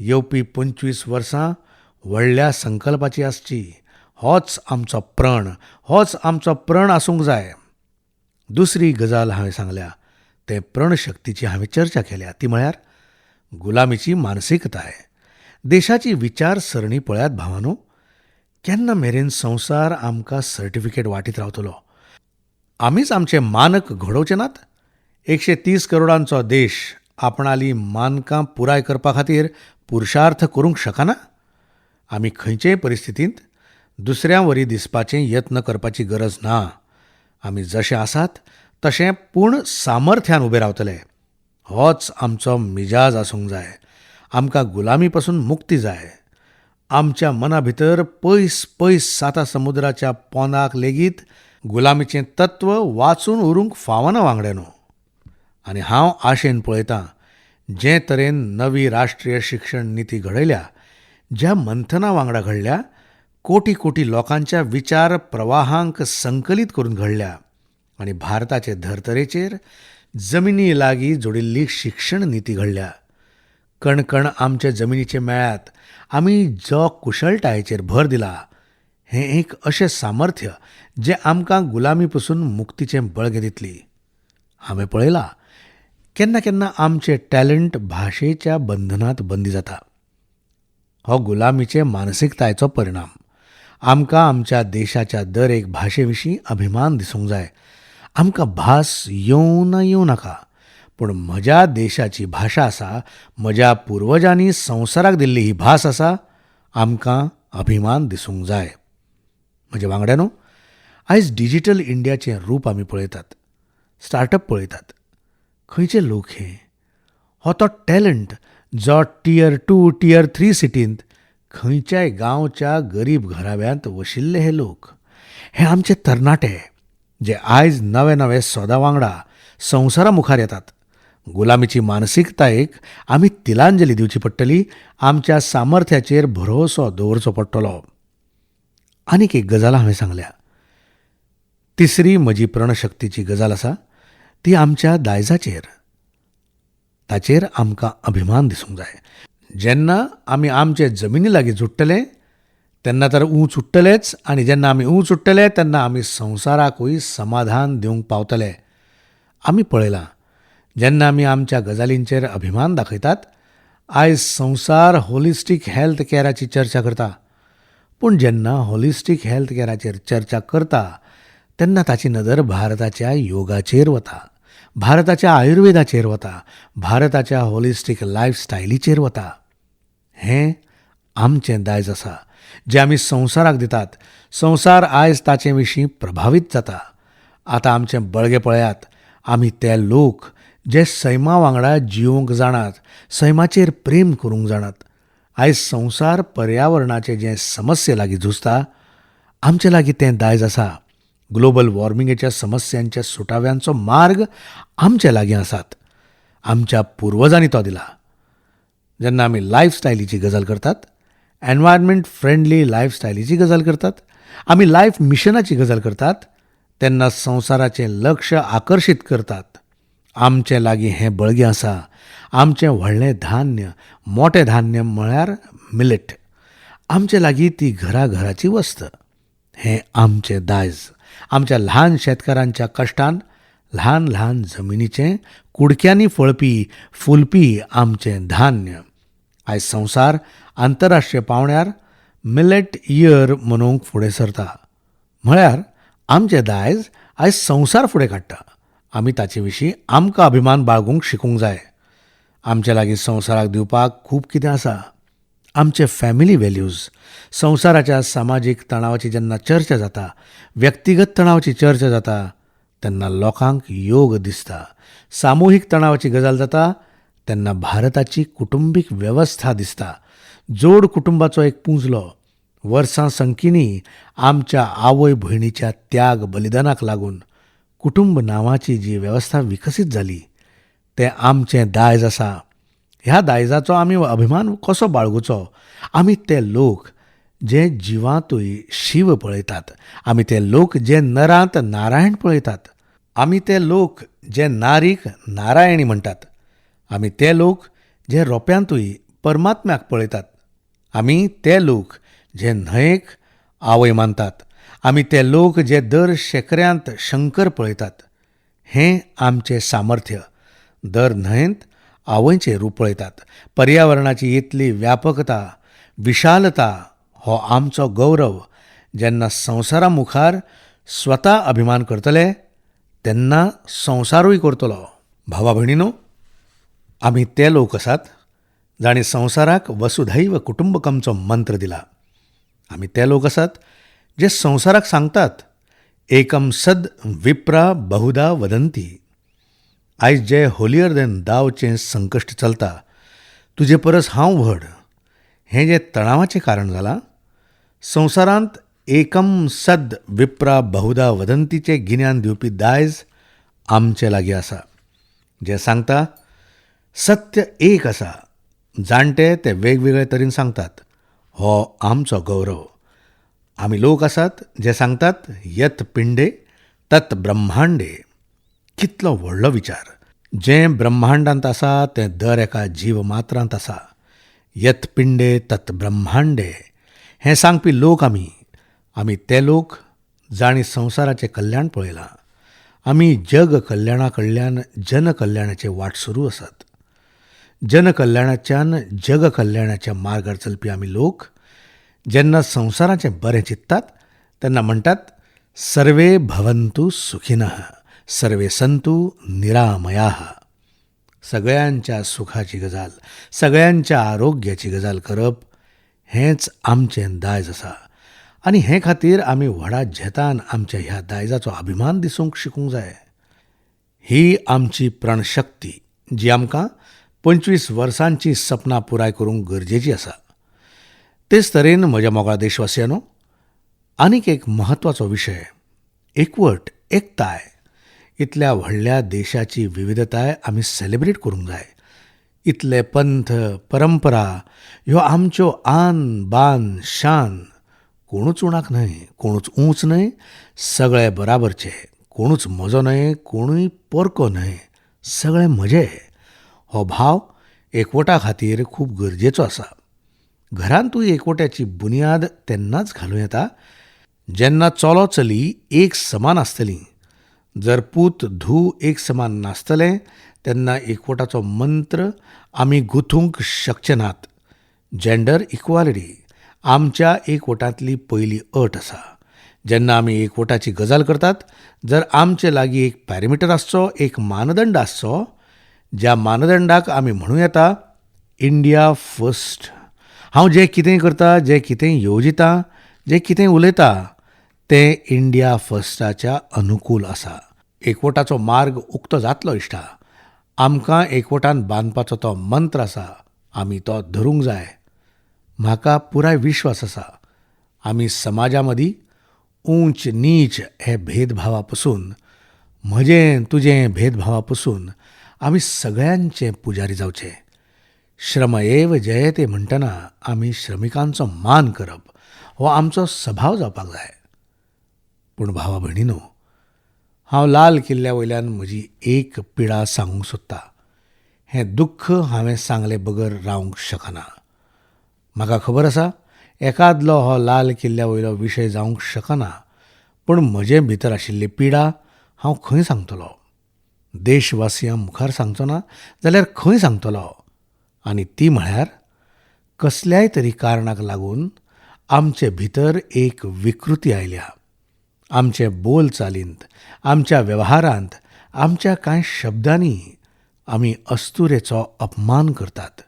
येवपी 25 वर्सां व्हडल्या संकल्पाची आसची. होच आमचो प्रण, होच आमचो प्रण आसूंक जाय. दुसरी गजाल हांवें सांगल्या ते प्रणशक्तीची हांवें चर्चा केल्या ती म्हळ्यार गुलामीची मानसिकताय. देशाची विचारसरणी पळयात भावानो, केन्ना मेरेन संवसार आमकां सर्टिफिकेट वाटीत रावतलो? आमीच आमचे मानक घडोवचे नात? 130 करोडांचो देश आपणाली मानकां पुराय करपा खातीर पुरुषार्थ करूंक शकना? आमी खंयचेय परिस्थितींत दुसऱ्यां वरी दिसपाचें यत्न करपाची गरज ना. आमी जशे आसात तशें पूण सामर्थ्यान उबे रावतले. होच आमचो मिजाज आसूंक जाय. आमकां गुलामी पसून मुक्ती जाय. आमच्या मना भितर पयस पयस साता समुद्राच्या पोंदाक लेगीत गुलामीचें तत्व वाचून उरूंक फावना वांगड्यानो. आनी हांव आशेन पळयतां जे तरेन नवी राष्ट्रीय शिक्षण निती घडयल्या, ज्या मंथना वांगडा घडल्या, कोटी कोटी लोकांच्या विचार प्रवाहांक संकलीत करून घडल्या आनी भारताचे धर्तरेचेर जमिनी लागीं जोडिल्ली शिक्षण निती घडल्या. कणकण आमचे जमिनीचे मेळ्यात आमी जो कुशळटायेचेर भर दिला हें एक अशें सामर्थ्य जें आमकां गुलामी पसून मुक्तीचें बळगें दितली. हांवें पळयलां केन्ना केन्ना आमचें टॅलंट भाशेच्या बंधनांत बंदी जाता. हो गुलामीचे मानसिकतायेचो परिणाम. आमकां आमच्या देशाच्या दर एक भाशे विशीं अभिमान दिसूंक जाय. आमकां भास येवं ना येवं नाका, पूण म्हज्या देशाची भाशा आसा, म्हज्या पुर्वजांनी संवसाराक दिल्ली ही भास आसा, आमकां अभिमान दिसूंक जाय. म्हज्या वांगड्यानो, आयज डिजिटल इंडियाचें रूप आमी पळयतात, स्टार्टअप पळयतात. खंयचे लोक हे? हो तो टॅलंट जो टियर 2 टियर 3 सिटींत खंयच्याय गांवच्या गरीब घराब्यांत वशिल्ले हे लोक. हे आमचे तरणाटे जे आयज नवे नवे सोदा वांगडा संवसारा मुखार येतात. गुलामीची मानसिकतायेक आमी तिलांजली दिवची पडटली. आमच्या सामर्थ्याचेर भरोसो दवरचो पडटलो. आनीक एक गजाल हांवें सांगल्या. तिसरी म्हजी प्रणशक्तीची गजाल आसा ती आमच्या दायजाचेर. ताचेर आमकां अभिमान दिसूंक जाय. जेन्ना आमी आमचे जमिनी लागीं जुडटले तेन्ना तर ऊंच उठ्ठलेच, आनी जेन्ना आमी ऊंच उठ्ठले तेन्ना आमी संवसाराकूय समाधान दिवंक पावतले. आमी पळयलां जेन्ना आमी आमच्या गजालींचेर अभिमान दाखयतात, आयज संवसार होलिस्टीक हेल्थ कॅराची चर्चा करता. पूण जेन्ना होलिस्टीक हेल्थ कॅराचेर चर्चा करता तेन्ना ताची नदर भारताच्या योगाचेर वता, भारताच्या आयुर्वेदाचेर वता, भारताच्या होलिस्टीक लायफस्टायलीचेर वता. हें आमचें दायज आसा जें आमी संवसाराक दितात. संवसार आयज ताचे विशीं प्रभावीत जाता. आतां आमचें बळगें पळयात. आमी ते लोक जे सैमा वांगडा जिवंक जाणात, सैमाचेर प्रेम करूंक जाणात. आयज संवसार पर्यावरणाचे जे समस्ये लागीं झुजता, आमचे लागीं तें दायज आसा. ग्लोबल वॉर्मिंगेच्या समस्यांच्या सुटाव्यांचो मार्ग आमचे लागीं आसात. आमच्या पुर्वजांनी तो दिला. जेन्ना आमी लायफस्टायलीची गजाल करतात, एनवायरमेंट फ्रेंडली लायफस्टायलीची गजाल करतात, आमी लायफ मिशनाची गजाल करतात, तेन्ना संवसाराचें लक्ष आकर्शीत करतात. आमचे लागीं हें बळगें आसा. आमचें व्हडलें धान्य, मोटें धान्य म्हळ्यार मिलेट. आमचे लागीं ती घराघराची वस्त. हें आमचें दायज. आमच्या ल्हान शेतकारांच्या कश्टान ल्हान ल्हान जमिनीचें कुडक्यांनी फळपी फुलपी आमचें धान्य. आयज संवसार आंतरराष्ट्रीय पावंड्यार मिलेट इयर मनोवंक फुडें सरता. म्हळ्यार आमचें दायज आयज संवसार फुडें काडटा. आमी ताचे विशीं आमकां अभिमान बाळगूंक शिकूंक जाय. आमचे लागीं संवसाराक दिवपाक खूब कितें आसा. आमचे फॅमिली व्हॅल्यूज, संवसाराच्या सामाजीक तणावाची जेन्ना चर्चा जाता, व्यक्तिगत तणावाची चर्चा जाता, तेन्ना लोकांक योग दिसता. सामुहीक तणावाची गजाल जाता तेन्ना भारताची कुटुंबीक वेवस्था दिसता. जोड कुटुंबाचो एक पुंजलो वर्सां संकिनी आमच्या आवय भयणीच्या त्याग बलिदानाक लागून कुटुंब नांवाची जी वेवस्था विकसीत जाली तें आमचें दायज आसा. ह्या दायजाचो आमी अभिमान कसो बाळगुचो? आमी ते लोक जे जिवांतूय शिव पळयतात, आमी ते लोक जे नरांत नारायण पळयतात, आमी ते लोक जे नारीक नारायणी म्हणटात, आमी ते लोक जे रोप्यांतूय परमात्म्याक पळयतात, आमी ते लोक जे न्हंयेक आवय मानतात, आमी ते लोक जे दर शेकऱ्यांत शंकर पळयतात. हें आमचें सामर्थ्य. दर न्हंयेंत आवयचें रूप पळयतात. पर्यावरणाची इतली व्यापकता, विशालता हो आमचो गौरव. जेन्ना संवसारा मुखार स्वता अभिमान करतले तेन्ना संवसारूय करतलो. भावा भयणीनो, आमी ते लोक आसात जांणी संवसाराक वसुधैव कुटुंबकमचो मंत्र दिला. आमी ते लोक आसात जे संवसाराक सांगतात एकम सद विप्रा बहुधा वदंती. आयज जे होलियर देन दावचें संकश्ट चलता, तुजे परस हांव व्हड, हें जें तणावाचें कारण जालां, संवसारांत एकम सद विप्रा बहुधा वदंतीचें गिन्यान दिवपी दायज आमचे लागीं आसा, जें सांगता सत्य एक आसा. जाणटे ते वेगवेगळे तरेन सांगतात, हो आमचो गौरव. आमी लोक आसात जे सांगतात यत पिंडे तत् ब्रह्मांडे. कितलो व्हडलो विचार. जें ब्रह्मांडांत आसा तें दर एका जीव मात्रांत आसा. यत पिंडे तत् ब्रह्मांडे हें सांगपी लोक आमी. आमी ते लोक जांणी संवसाराचें कल्याण पळयलां. आमी जग कल्याणा कडल्यान जनकल्याणाचे वाट सुरू आसात. जनकल्याणाच्यान जग कल्याणाच्या मार्गार चलपी आमी लोक जेन्ना संवसाराचें बरें चिंततात तेन्ना म्हणटात सर्वे भवंतु सुखिनः सर्वे संतु निरामयाः. सगळ्यांच्या सुखाची गजाल, सगळ्यांच्या आरोग्याची गजाल करप हेंच आमचें दायज आसा. आनी हे खातीर आमी व्हडा झेतान आमच्या ह्या दायजाचो अभिमान दिसूंक शिकूंक जाय. ही आमची प्रणशक्ती जी आमकां 25 वर्सांची सपनां पुराय करूंक गरजेची आसा. तेच तरेन म्हज्या मोगाळ देशवासियांनो, आनीक एक म्हत्वाचो विशय, एकवट, एकताय. इतल्या व्हडल्या देशाची विविधताय आमी सेलिब्रेट करूंक जाय. इतले पंथ, परंपरा ह्यो आमच्यो आन बान शान. कोणूच उणाक न्हय, कोणूच ऊंच न्हय, सगळे बराबरचे. कोणूच म्हजो न्हय, कोणूय परको न्हय, सगळे म्हजे. हो भाव एकवटा खातीर खूब गरजेचो आसा. घरांतूय एकवट्याची बुन्याद तेन्नाच घालूं येता जेन्ना चलो चली एक समान आसतलीं. जर पूत धूव एक समान नासतलें तेन्ना एकवटाचो मंत्र आमी गुथूंक शकचे नात. जेंडर इक्वालिटी आमच्या एकवटांतली पयली अट आसा. जेन्ना आमी एकवटाची गजाल करतात, जर आमचे लागीं एक पॅरामिटर आसचो, एक मानदंड आसचो, ज्या मानदंडाक आमी म्हणूं येता इंडिया फर्स्ट. हांव जें कितें करता, जें कितें येवजिता, जें कितें उलयता तें इंडिया फर्स्टाच्या अनुकूल आसा. एकवटाचो मार्ग उक्तो जातलो इश्टा. आमकां एकवटान बांदपाचो तो मंत्र आसा, आमी तो धरूंक जाय. म्हाका पुराय विश्वास आसा आमी समाजा मदीं ऊंच नीच हे भेदभावा पसून, म्हजें तुजें भेदभावा पसून आमी सगळ्यांचे पुजारी जावचे. श्रम एव जयते म्हणटना आमी श्रमिकांचो मान करप हो आमचो सभाव जावपाक जाय. पूण भावा भयणीनो, हांव लाल किल्ल्या वयल्यान म्हजी एक पिडा सांगूंक सोदता. हें दुख्ख हांवें सांगले बगर रावंक शकना. म्हाका खबर आसा एकादलो हो लाल किल्ल्या वयलो विशय जावंक शकना, पूण म्हजे भितर आशिल्ली पिडा हांव खंय सांगतलो? देशवासियां मुखार सांगचो ना जाल्यार खंय सांगतलो? आनी ती म्हळ्यार कसल्याय तरी कारणाक लागून आमचे भितर एक विकृती आयल्या. आमचे बोलचालींत, आमच्या वेव्हारांत, आमच्या कांय शब्दांनी आमी अस्तुरेचो अपमान करतात.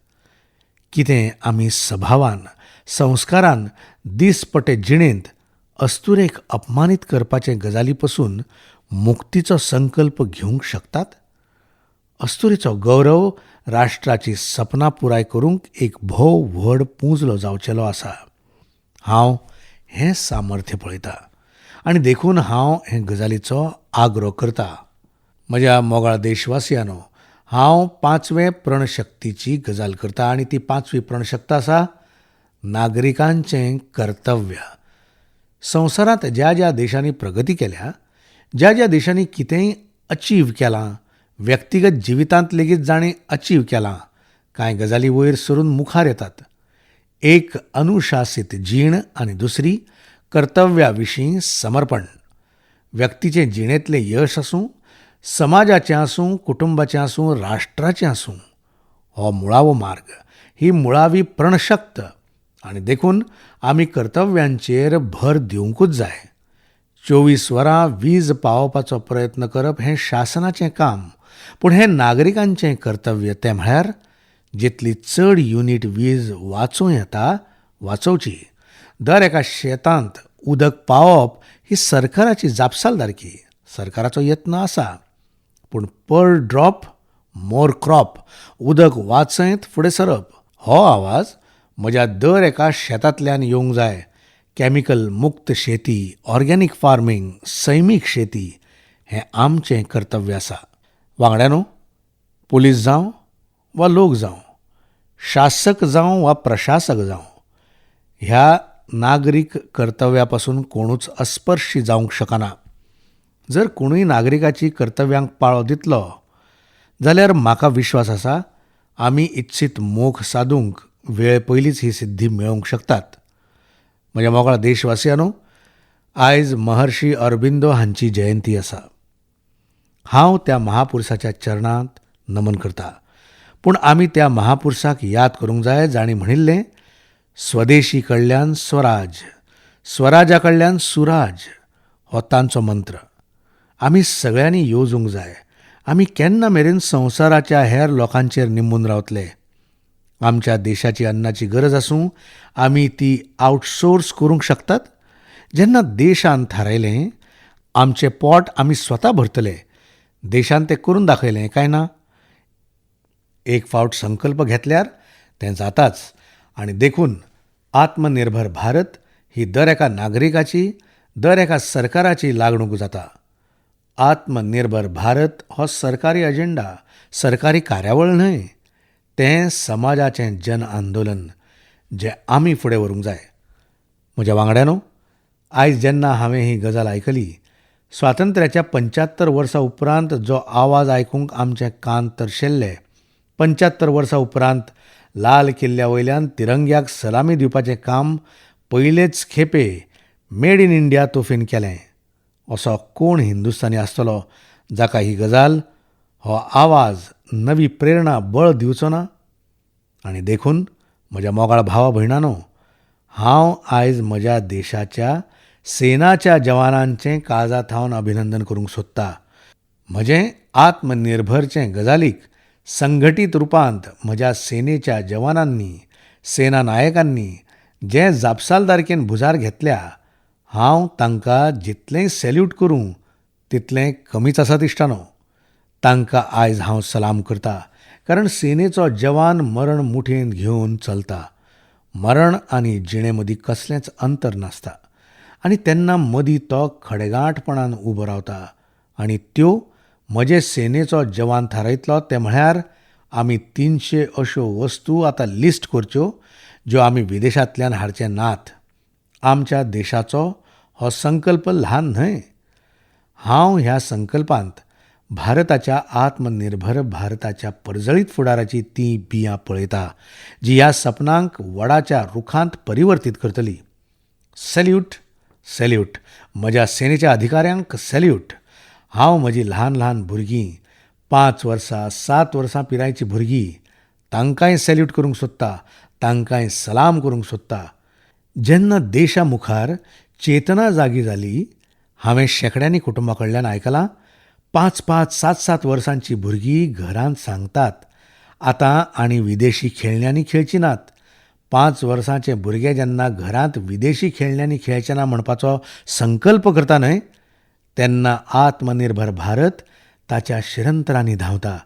कितें आमी सभावान, संस्कारान दीसपटे जिणेंत अस्तुरेक अपमानीत करपाचे गजाली पसून मुक्तीचो संकल्प घेवंक शकतात? अस्तुरेचो गौरव राष्ट्राची सपनां पुराय करूंक एक भोव व्हड पुंजलो जावचेलो आसा. हांव हें सामर्थ्य पळयता आनी देखून हांव हे गजालीचो आग्रो करता. म्हज्या मोगाळ देशवासियांनो, हांव पांचवे प्रणशक्तीची गजाल करता आनी ती पांचवी प्रणशक्त आसा नागरिकांचें कर्तव्य. संवसारांत ज्या ज्या देशांनी प्रगती केल्या, ज्या ज्या देशांनी कितेंय अचीव केलां, व्यक्तिगत जिवितांत लेगीत जाणें अचीव केलां, कांय गजाली वयर सरून मुखार येतात. एक अनुशासीत जीण आनी दुसरी कर्तव्या विशीं समर्पण. व्यक्तीचें जिणेंतलें यश आसूं, समाजाचें आसूं, कुटुंबाचें आसूं, राष्ट्राचें आसूं, हो मुळावो मार्ग, ही मुळावी प्रणशक्त आनी देखून आमी कर्तव्यांचेर भर दिवंकूच जाय. 24 वरां वीज पावोवपाचो प्रयत्न करप हें शासनाचें काम, पूण हें नागरिकांचें कर्तव्य. तें म्हळ्यार जितली चड युनीट वीज वाचोवं येता वाचोवची. दर एका शेतांत उदक पावप ही सरकाराची जापसालदारकी, सरकाराचो यत्न आसा, पूण पर ड्रॉप मोर क्रॉप, उदक वाचयत फुडें सरप हो आवाज म्हज्या दर एका शेतांतल्यान येवंक जाय. कॅमिकल मुक्त शेती, ऑर्गेनीक फार्मींग, सैमीक शेती हें आमचें कर्तव्य आसा. वांगड्यानो, पुलीस जावं वा लोक जावं, शासक जावं वा प्रशासक जावं, ह्या नागरीक कर्तव्या पासून कोणूच अस्पर्शी जावंक शकना. जर कोणूय नागरिकाची कर्तव्यांक पाळो दितलो जाल्यार म्हाका विश्वास आसा आमी इत्सीत मोख सादूंक वेळ पयलींच ही सिद्धी मेळोवंक शकतात. म्हज्या मोगाळ देशवासियांनो, आयज महर्षी अरबिंदो हांची जयंती आसा. हांव त्या महापुरुषाच्या चरणांत नमन करता, पूण आमी त्या महापुरुषाक याद करूंक जाय जांणी म्हणिल्लें, स्वदेशी कडल्यान स्वराज, स्वराजा कडल्यान सुराज हो तांचो मंत्र. आमी सगळ्यांनी येवजूंक जाय, आमी केन्ना मेरेन संवसाराच्या हेर लोकांचेर निंबून रावतले? आमच्या देशाची अन्नाची गरज आसूं, आमी ती आउटसोर्स करूंक शकतात? जेन्ना देशान थारायलें आमचें पोट आमी स्वता भरतले, देशान तें करून दाखयलें काय ना? एक फावट संकल्प घेतल्यार तें जाताच. आनी देखून आत्मनिर्भर भारत ही दर एका नागरिकाची, दर एका सरकाराची लागणूक जाता. आत्मनिर्भर भारत हो सरकारी अजेंडा, सरकारी कार्यावळ न्हय, तें समाजाचें जन आंदोलन जें आमी फुडें व्हरूंक जाय. म्हज्या वांगड्यानो, आयज जेन्ना हांवें ही गजाल आयकली, स्वातंत्र्याच्या 75 वर्सां उपरांत जो आवाज आयकूंक आमचे कान तरशेल्ले, 75 वर्सां उपरांत लाल किल्ल्या वयल्यान तिरंग्याक सलामी दिवपाचें काम पयलेच खेपे मेड इन इंडिया तोफेन केलें, असो कोण हिंदुस्तानी आसतलो जाका ही गजाल, हो आवाज नवी प्रेरणा, बळ दिवचो ना? आनी देखून म्हज्या मोगाळ भावा भयणानो, हांव आयज म्हज्या देशाच्या सेनाच्या जवानांचें काळजा थावन अभिनंदन करूंक सोदता. म्हजें आत्मनिर्भरचें गजालीक संघटीत रुपांत म्हज्या सेनेच्या जवानांनी, सेना नायकांनी जें जापसालदारकेन भुजार घेतल्या, हांव तांकां जितलें सॅल्यूट करूं तितलें कमीच आसा. इश्टानो, तांकां आयज हांव सलाम करता, कारण सेनेचो जवान मरण मुठेंत घेवन चलता. मरण आनी जिणे मदीं कसलेंच अंतर नासता आनी तेन्ना मदीं तो खडेगांठपणान उबो रावता आनी त्यो म्हजे सेनेचो जवान थारायतलो तें म्हळ्यार आमी 300 अश्यो वस्तू आतां लिस्ट करच्यो ज्यो आमी विदेशांतल्यान हाडचे नात. आमच्या देशाचो हो संकल्प ल्हान न्हय. हांव ह्या संकल्पांत भारताच्या आत्मनिर्भर भारताच्या परजळीत फुडाराची तीं बियां पळयता जी ह्या सपनांक वडाच्या रुखांत परिवर्तीत करतली. सॅल्यूट, सॅल्यूट म्हज्या सेनेच्या अधिकाऱ्यांक सॅल्यूट. हांव म्हजी ल्हान ल्हान भुरगीं, 5 वर्सां 7 वर्सां पिरायेचीं भुरगीं, तांकांय सॅल्यूट करूंक सोदता, तांकांय सलाम करूंक सोदता. जेन्ना देशा मुखार चेतना जागी जाली, हांवें शेंकड्यांनी कुटुंबां कडल्यान आयकलां, 5 5 7 7 वर्सांची भुरगीं घरांत सांगतात आतां आनी विदेशी खेळण्यांनी खेळचीं नात. 5 वर्सांचे भुरगे जेन्ना घरांत विदेशी खेळण्यांनी खेळचें ना म्हणपाचो संकल्प करता न्हय, तेन्ना आत्मनिर्भर भारत ताच्या शिरंतरांनी धांवता.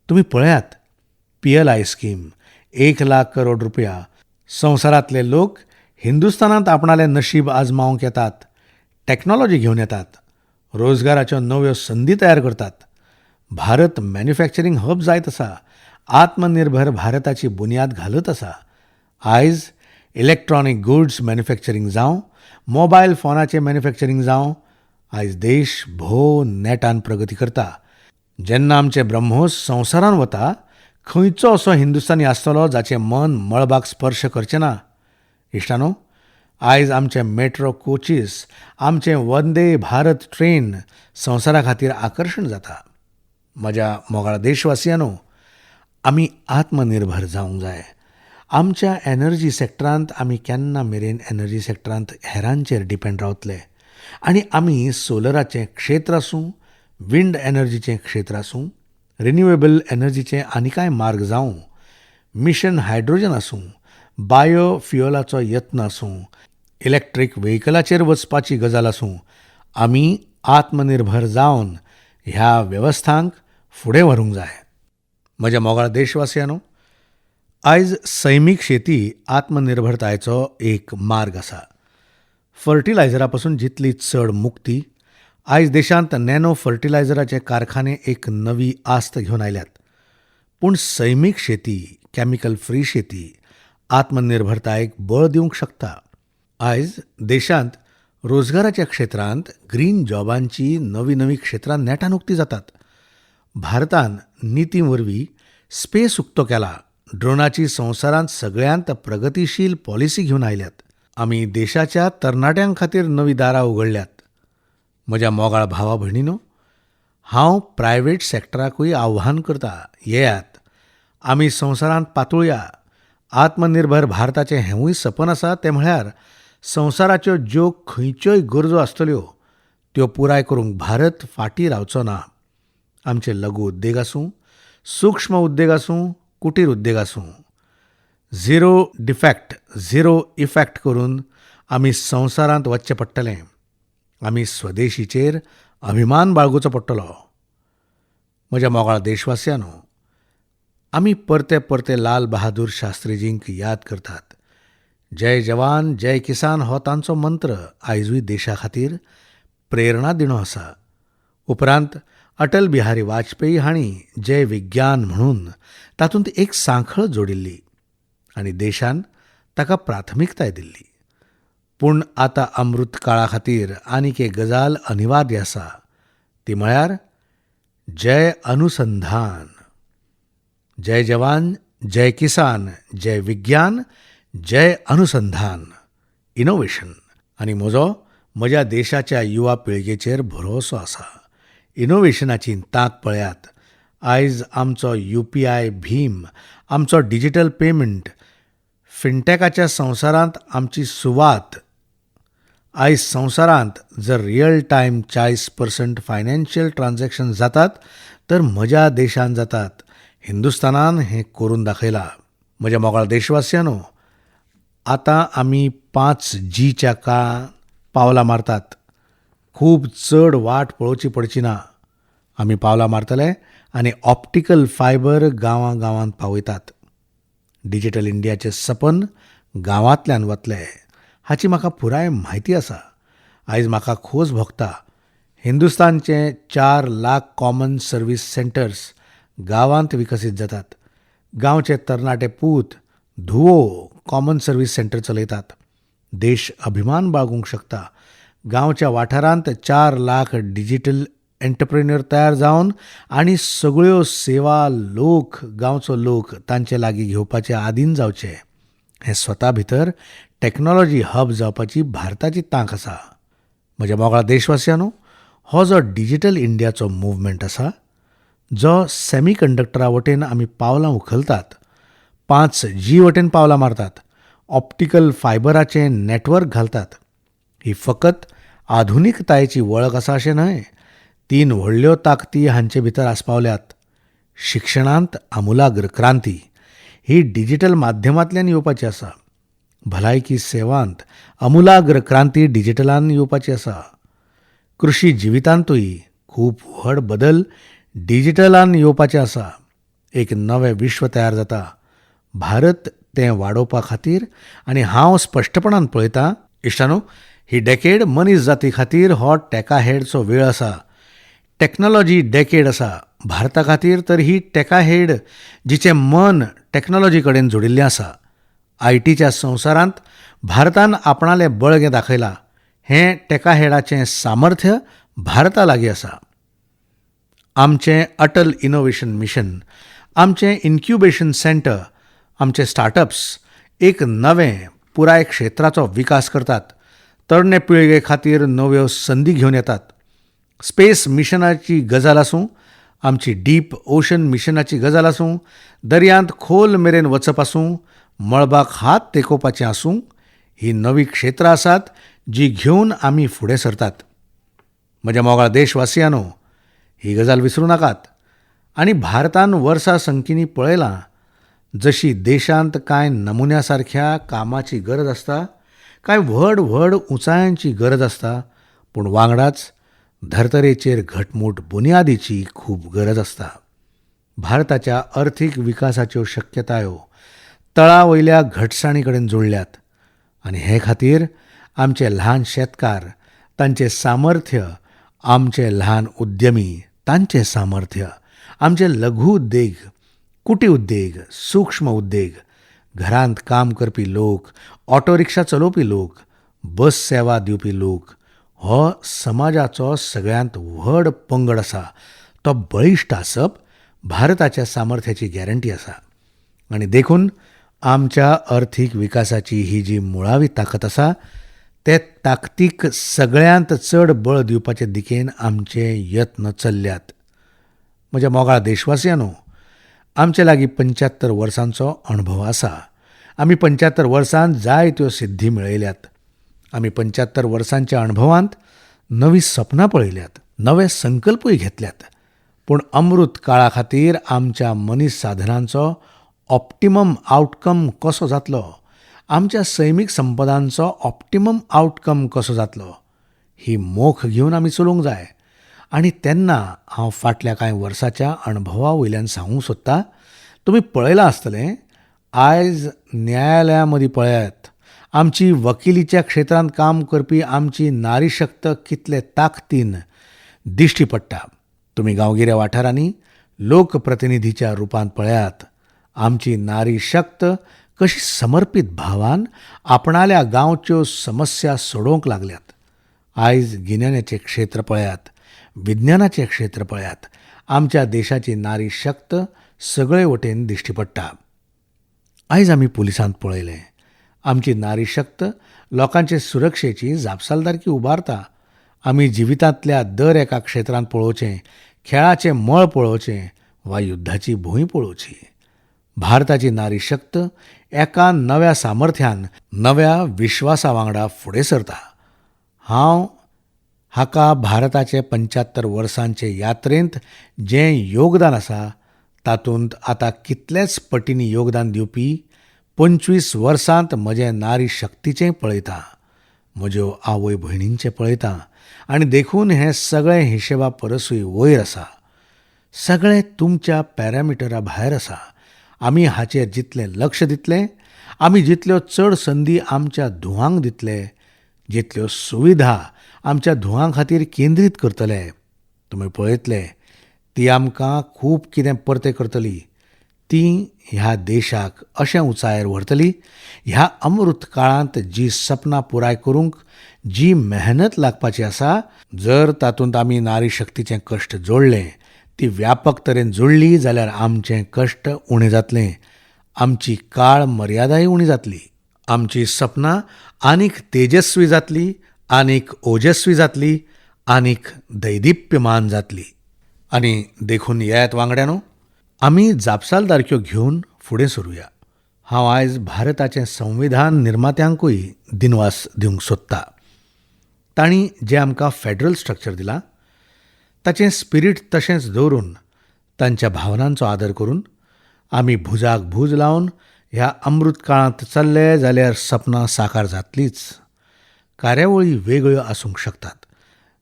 तुमी पळयात, PLI scheme, 1 lakh crore रुपया. संवसारांतले लोक हिंदुस्थानांत आपणालें नशीब आजमावंक येतात, टॅक्नॉलॉजी घेवन येतात, रोजगाराच्यो नव्यो संदी तयार करतात. भारत मॅन्युफॅक्चरींग हब जायत आसा. आत्मनिर्भर भारताची बुन्याद घालत आसा. आयज इलॅक्ट्रॉनीक गुड्स मॅन्युफॅक्चरींग जावं, मोबायल फोनाचें मॅन्युफॅक्चरींग जावं, आयज देश भोव नेटान प्रगती करता. जेन्ना आमचें ब्रह्मोस संवसारान वता, खंयचो असो हिंदुस्तानी आसतलो जाचें मन मळबाक स्पर्श करचें ना? इश्टानो, आयज आमचे मेट्रो कोचीस, आमचें वंदे भारत ट्रेन संवसारा खातीर आकर्शण जाता. म्हज्या मोगाळ देशवासियांनो, आमी आत्मनिर्भर जावंक जाय. आमच्या एनर्जी सॅक्टरांत आमी केन्ना मेरेन एनर्जी सॅक्टरांत हेरांचेर डिपेंड रावतले? आनी आमी सोलराचें क्षेत्र आसूं, विंड एनर्जीचें क्षेत्र आसूं, रिन्युएबल एनर्जीचे आनी कांय मार्ग जावं, मिशन हायड्रोजन आसूं, बायो फ्युअलाचो यत्न आसूं, इलेक्ट्रीक व्हेकलाचेर वचपाची गजाल आसूं, आमी आत्मनिर्भर जावन ह्या वेवस्थांक फुडें व्हरूंक जाय. म्हज्या मोगाळ देशवासियांनो, आयज सैमीक शेती आत्मनिर्भरतायेचो एक मार्ग आसा. फर्टिलायझरा पसून जितली चड मुक्ती, आयज देशांत नॅनो फर्टिलायझराचे कारखाने एक नवी आस्त घेवन आयल्यात. पूण सैमीक शेती, कॅमिकल फ्री शेती आत्मनिर्भरतायेक बळ दिवंक शकता. आयज देशांत रोजगाराच्या क्षेत्रांत ग्रीन जॉबांची नवीं नवीं क्षेत्रां नेटान उक्ती जातात. भारतान निती वरवीं स्पेस उक्तो केला. ड्रोनाची संवसारांत सगळ्यांत प्रगतीशील पॉलिसी घेवन आयल्यात. आमी देशाच्या तरणाट्यां खातीर नवीं दारां उगडल्यात. म्हज्या मोगाळ भावा भयणीनो, हांव प्रायव्हेट सॅक्टराकूय आव्हान करता, येयात, आमी संवसारांत पातळुया. आत्मनिर्भर भारताचें हेंवूय सपन आसा, तें म्हळ्यार संवसाराच्यो ज्यो खंयच्योय गरजो आसतल्यो त्यो पुराय करूंक भारत फाटीं रावचो ना. आमचे लघु उद्देग आसूं, सूक्ष्म उद्देग आसूं, कुटीर उद्देग आसूं, झिरो डिफॅक्ट झिरो इफॅक्ट करून आमी संवसारांत वचचें पडटलें. आमी स्वदेशीचेर अभिमान बाळगुचो पडटलो. म्हज्या मोगाळ देशवासियांनो, आमी परते परते लाल बहादूर शास्त्रीजींक याद करतात. जय जवान जय किसान हो तांचो मंत्र आयजूय देशा खातीर प्रेरणा दिणो आसा. उपरांत अटल बिहारी वाजपेयी हांणी जय विज्ञान म्हणून तातूंत एक सांखळ जोडिल्ली आनी देशान ताका प्राथमिकताय दिल्ली. पूण आतां अमृत काळा खातीर आनीक एक गजाल अनिवार्य आसा, ती म्हळ्यार जय अनुसंधान. जय जवान जय किसान जय विज्ञान जय अनुसंधान, इनोवेशन. आनी म्हजो म्हज्या देशाच्या युवा पिळगेचेर भरोसो आसा. इनोवेशनाची तांक पळयात. आयज आमचो UPI Bhim, आमचो डिजिटल पेमेंट, फिनटॅकाच्या संवसारांत आमची सुवात. आयज संवसारांत जर रियल टायम 40% फायनान्शियल ट्रान्झॅक्शन जातात तर म्हज्या देशांत जातात. हिंदुस्थानान हें करून दाखयलां. म्हज्या मोगाळ देशवासियांनो, आतां आमी 5Gच्या काळांत पावलां मारतात. खूब चड वाट पळोवची पडची ना. आमी पावलां मारतले आनी ऑप्टिकल फायबर गांवां गांवांत पावयतात. डिजिटल इंडियाचें सपन गांवांतल्यान वतलें हाची म्हाका पुराय म्हायती आसा. आयज म्हाका खोस भोगता, हिंदुस्तानचे 4 लाख कॉमन सर्वीस सेंटर्स गांवांत विकसीत जातात. गांवचे तरणाटे पूत धुवो कॉमन सर्वीस सेंटर चलयतात. देश अभिमान बाळगूंक शकता. गांवच्या वाठारांत 4 लाख डिजिटल एंटरप्रेन्युअर तयार जावन आनी सगळ्यो सेवा लोक, गांवचो लोक तांचे लागीं घेवपाचे आदीन जावचे. हें स्वता भितर टॅक्नॉलॉजी हब जावपाची भारताची तांक आसा. म्हज्या मोगाळ देशवासियांनो, हो जो डिजिटल इंडियाचो मुवमेंट आसा, जो सेमी कंडक्टरा वटेन आमी पावलां उखलतात, 5G वटेन पावलां मारतात, ऑप्टिकल फायबराचें नॅटवर्क घालतात, ही फकत आधुनिकतायेची वळख आसा अशें न्हय. 3 व्हडल्यो ताकदी हांचे भितर आस्पावल्यात. शिक्षणांत आमुलाग्र क्रांती ही डिजिटल माध्यमांतल्यान येवपाची आसा. भलायकी सेवांत आमुलाग्र क्रांती डिजिटलान येवपाची आसा. कृशी जिवितांतूय खूब व्हड बदल डिजिटलान येवपाचे आसा. एक नवें विश्व तयार जाता. भारत तें वाडोवपा खातीर आनी हांव स्पश्टपणान पळयतां इश्टानो, ही डेकेड मनीस जाती खातीर हो टॅकाहेडचो वेळ आसा. टॅक्नॉलॉजी डेकेड आसा. भारता खातीर तर ही टेकाहेड जिचें मन टॅक्नॉलॉजी कडेन जोडिल्लें आसा. आयटीच्या संवसारांत भारतान आपणालें बळगें दाखयलां. हें टेकाहेडाचें सामर्थ्य भारता लागीं आसा. आमचें अटल इनोव्हेशन मिशन, आमचें इन्क्युबेशन सेंटर, आमचे स्टार्टअप्स एक नवें पुराय क्षेत्राचो विकास करतात. तरणे पिळगे खातीर नव्यो संदी घेवन येतात. स्पेस मिशनाची गजाल आसूं, आमची डीप ओशन मिशनाची गजाल आसूं, दर्यांत खोल मेरेन वचप आसूं, मळबाक हात तेकोवपाचें आसूं, ही नवीं क्षेत्रां आसात जी घेवन आमी फुडें सरतात. म्हज्या मोगाळ देशवासियांनो, ही गजाल विसरूं नाकात. आनी भारतान वर्सां संकीनी पळयलां, जशी देशांत कांय नमुन्या सारख्या कामाची गरज आसता, कांय व्हड व्हड उंचायांची गरज आसता, पूण वांगडाच धर्तरेचेर घटमूट बुन्यादीची खूब गरज आसता. भारताच्या अर्थीक विकासाच्यो शक्यतायो तळा वयल्या घटसाणी कडेन जोडल्यात आनी हे खातीर आमचे ल्हान शेतकार, तांचें सामर्थ्य, आमचे ल्हान उद्यमी, तांचें सामर्थ्य, आमचे लघु उद्देग, कुटी उद्देग, सूक्ष्म उद्देग, घरांत काम करपी लोक, ऑटो रिक्षा चलोवपी लोक, बस सेवा दिवपी लोक, हो समाजाचो सगळ्यांत व्हड पंगड आसा. तो बळिश्ट आसप भारताच्या सामर्थ्याची गॅरंटी आसा. आनी देखून आमच्या अर्थीक विकासाची ही जी मुळावी ताकद आसा ते ताकदीक सगळ्यांत चड बळ दिवपाचे दिकेन आमचे यत्न चल्ल्यात. म्हज्या मोगाळ देशवासियांनो, आमचे लागीं 75 वर्सांचो अणभव आसा. आमी 75 वर्सांत जायत्यो सिद्धी मेळयल्यात. आमी 75 वर्सांच्या अणभवांत नवीं सपनां पळयल्यात, नवे संकल्पूय घेतल्यात. पूण अमृत काळा खातीर आमच्या मनीस साधनांचो ऑप्टिमम आवटकम कसो जातलो, आमच्या सैमीक संपदांचो ऑप्टिमम आवटकम कसो जातलो, ही मोख घेवन आमी चलूंक जाय. आनी तेन्ना हांव फाटल्या कांय वर्साच्या अणभवा वयल्यान सांगूंक सोदता, तुमी पळयलां आसतलें, आयज न्यायालया मदीं पळयात, आमची वकिलीच्या क्षेत्रांत काम करपी आमची नारी शक्त कितले ताकदीन दिश्टी पडटा. तुमी गांवगिऱ्या वाठारांनी लोकप्रतिनिधीच्या रुपांत पळयात, आमची नारी शक्त कशी समर्पीत भावान आपणाल्या गांवच्यो समस्या सोडोवंक लागल्यात. आयज गिन्यानाचें क्षेत्र पळयात, विज्ञानाचें क्षेत्र पळयात, आमच्या देशाची नारी शक्त सगळे वटेन दिश्टी पडटा. आयज आमी पुलिसांत पळयलें, आमची नारी शक्त लोकांचे सुरक्षेची जापसालदारकी उबारता. आमी जिवितांतल्या दर एका क्षेत्रांत पळोवचें, खेळाचें मळ पळोवचें वा युद्धाची भूंय पळोवची, भारताची नारी शक्त एका नव्या सामर्थ्यान, नव्या विश्वासा वांगडा फुडें सरता. हांव हाका भारताचे 75 वर्सांचे यात्रेंत जें योगदान आसा तातूंत आतां कितलेच पटींनी योगदान दिवपी 25 वर्सांत म्हजें नारी शक्तीचें पळयता, म्हज्यो आवय भयणींचें पळयता आनी देखून हें सगळें हिशेबा परसूय वयर आसा, सगळें तुमच्या पॅरामिटरा भायर आसा. आमी हाचेर जितलें लक्ष दितले, आमी जितल्यो चड संदी आमच्या धुवांक दितले, जितल्यो सुविधा आमच्या धुवां खातीर केंद्रीत करतले, तुमी पळयतले ती आमकां खूब कितें परतें करतली, ती ह्या देशाक अशें उंचायेर व्हरतली. ह्या अमृत काळांत जी सपनां पुराय करूंक जी मेहनत लागपाची आसा, जर तातूंत आमी नारी शक्तीचें कश्ट जोडलें, ती व्यापक तरेन जोडली जाल्यार आमचें कश्ट उणें जातलें, आमची काळ मर्यादाय उणी जातली, आमची सपनां आनीक तेजस्वी जातली, आनीक ओजस्वी जातली, आनीक दैदिप्यमान जातली. आनी देखून येयात वांगड्यानो, आमी जापसालदारक्यो घेवन फुडें सरुया. हांव आयज भारताचें संविधान निर्मात्यांकूय दिनवास दिवंक सोदता. तांणी जें आमकां फेडरल स्ट्रक्चर दिलां ताचें स्पिरीट तशेंच दवरून, तांच्या भावनांचो आदर करून आमी भुजाक भूज लावन ह्या अमृत काळांत चल्ले जाल्यार सपनां साकार जातलीच. कार्यावळी वेगळ्यो आसूंक शकतात,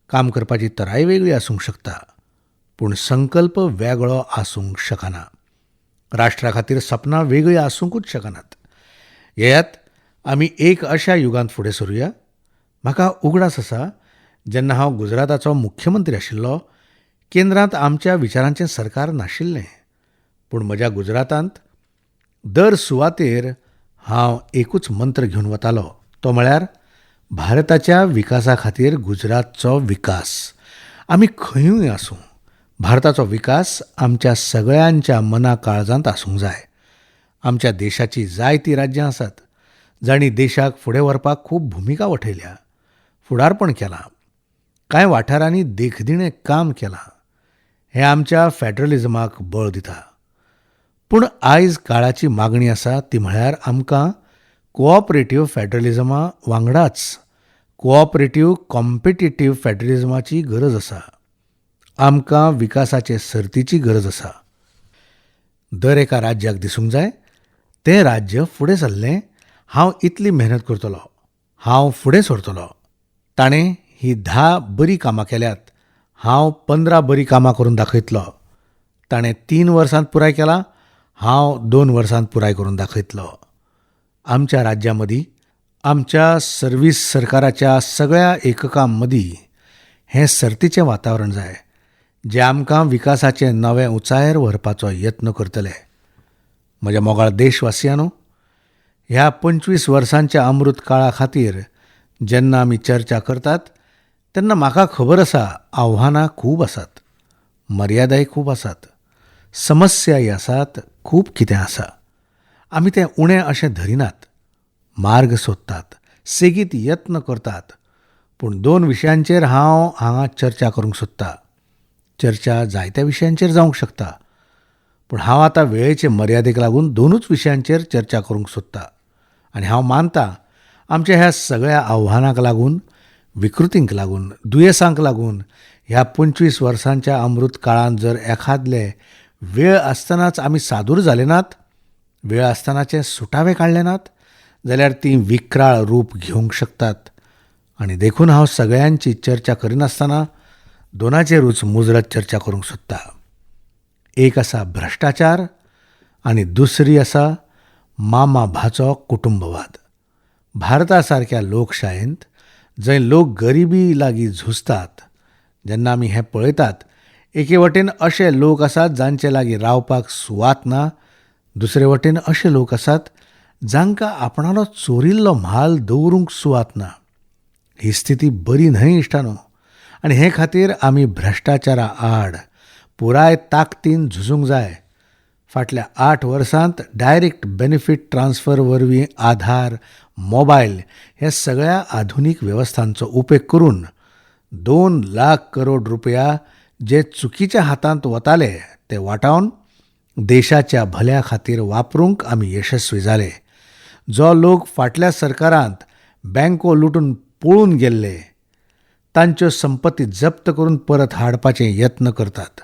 काम करपाची तराय वेगळी आसूंक शकता, पूण संकल्प वेगळो आसूंक शकना. राष्ट्रा खातीर सपनां वेगळीं आसूंकूच शकनात. येयात आमी एक अशा युगांत फुडें सरुया. म्हाका उगडास आसा, जेन्ना हांव गुजराताचो मुख्यमंत्री आशिल्लो, केंद्रांत आमच्या विचारांचें सरकार नाशिल्लें, पूण म्हज्या गुजरातांत दर सुवातेर हांव एकूच मंत्र घेवन वतालो, तो म्हळ्यार भारताच्या विकासा खातीर गुजरातचो विकास. आमी खंयूय आसूं, भारताचो विकास आमच्या सगळ्यांच्या मना काळजांत आसूंक जाय. आमच्या देशाची जायतीं राज्यां आसात जांणी देशाक फुडें व्हरपाक खूब भुमिका वठयल्या, फुडारपण केलां, कांय वाठारांनी देखदिणें काम केलां. हें आमच्या फॅडरलिजमाक बळ दिता. पूण आयज काळाची मागणी आसा ती म्हळ्यार आमकां कोऑपरेटीव फॅडरलिजमा वांगडाच कोऑपरेटीव कॉम्पिटिटीव फॅडरलिजमाची गरज आसा. आमकां विकासाचे सर्तीची गरज आसा. दर एका राज्याक दिसूंक जाय तें राज्य फुडें सरलें, हांव इतली मेहनत करतलो, हांव फुडें सरतलो. ताणें ही 10 बरीं कामां केल्यात, हांव 15 बरीं कामां करून दाखयतलो. ताणें 3 वर्सांत पुराय केलां, हांव 2 वर्सांत पुराय करून दाखयतलो. आमच्या राज्यां मदीं, आमच्या सर्वीस सरकाराच्या सगळ्या एककां मदीं हें सर्तीचें वातावरण जाय, जें आमकां विकासाचे नवे उंचायेर व्हरपाचो यत्न करतले. म्हज्या मोगाळ देशवासियांनो, ह्या 25 वर्सांच्या अमृत काळा खातीर जेन्ना आमी चर्चा करतात तेन्ना म्हाका खबर आसा आव्हानां खूब आसात, मर्यादाय खूब आसात, समस्याय आसात, खूब कितें आसा. आमी तें उणें अशें धरिनात, मार्ग सोदतात, सेगीत यत्न करतात. पूण 2 विशयांचेर हांव हांगा चर्चा करूंक सोदता. चर्चा जायत्या विशयांचेर जावंक शकता, पूण हांव आतां वेळेचे मर्यादेक लागून 2 विशयांचेर चर्चा करूंक सोदता. आनी हांव मानता आमच्या ह्या सगळ्या आव्हानांक लागून, विकृतींक लागून, दुयेंसांक लागून ह्या 25 वर्सांच्या अमृत काळांत जर एखादले वेळ आसतनाच आमी सादूर जाले नात, वेळ आसतनाचे सुटावे काडले नात, जाल्यार तीं विक्राळ रूप घेवंक शकतात. आनी देखून हांव सगळ्यांची चर्चा करिनासतना 2चेरूच मुजरत चर्चा करूंक सोदता. एक आसा भ्रश्टाचार आनी दुसरी आसा मामा भाचो कुटुंबवाद. भारता सारक्या लोकशायेंत जंय लोक गरिबी लागीं झुजतात, जेन्ना आमी हें पळयतात, एके वटेन अशे लोक आसात जांचे लागीं रावपाक सुवात ना, दुसरे वटेन अशे लोक आसात जांकां आपणालो चोरिल्लो म्हाल दवरूंक सुवात ना. ही स्थिती बरी न्हय इश्टानो. आनी हे खातीर आमी भ्रश्टाचारा आड पुराय ताकदीन झुजूंक जाय. फाटल्या 8 वर्सांत डायरेक्ट बेनिफीट ट्रान्सफर वरवीं आधार, मोबायल ह्या सगळ्या आधुनीक वेवस्थांचो उपेग करून 2 लाख करोड रुपया जे चुकीच्या हातांत वताले ते वाटावन देशाच्या भल्या खातीर वापरूंक आमी यशस्वी जाले. जो लोक फाटल्या सरकारांत बँको लुटून पळून गेल्ले तांच्यो संपत्ती जप्त करून परत हाडपाचे यत्न करतात.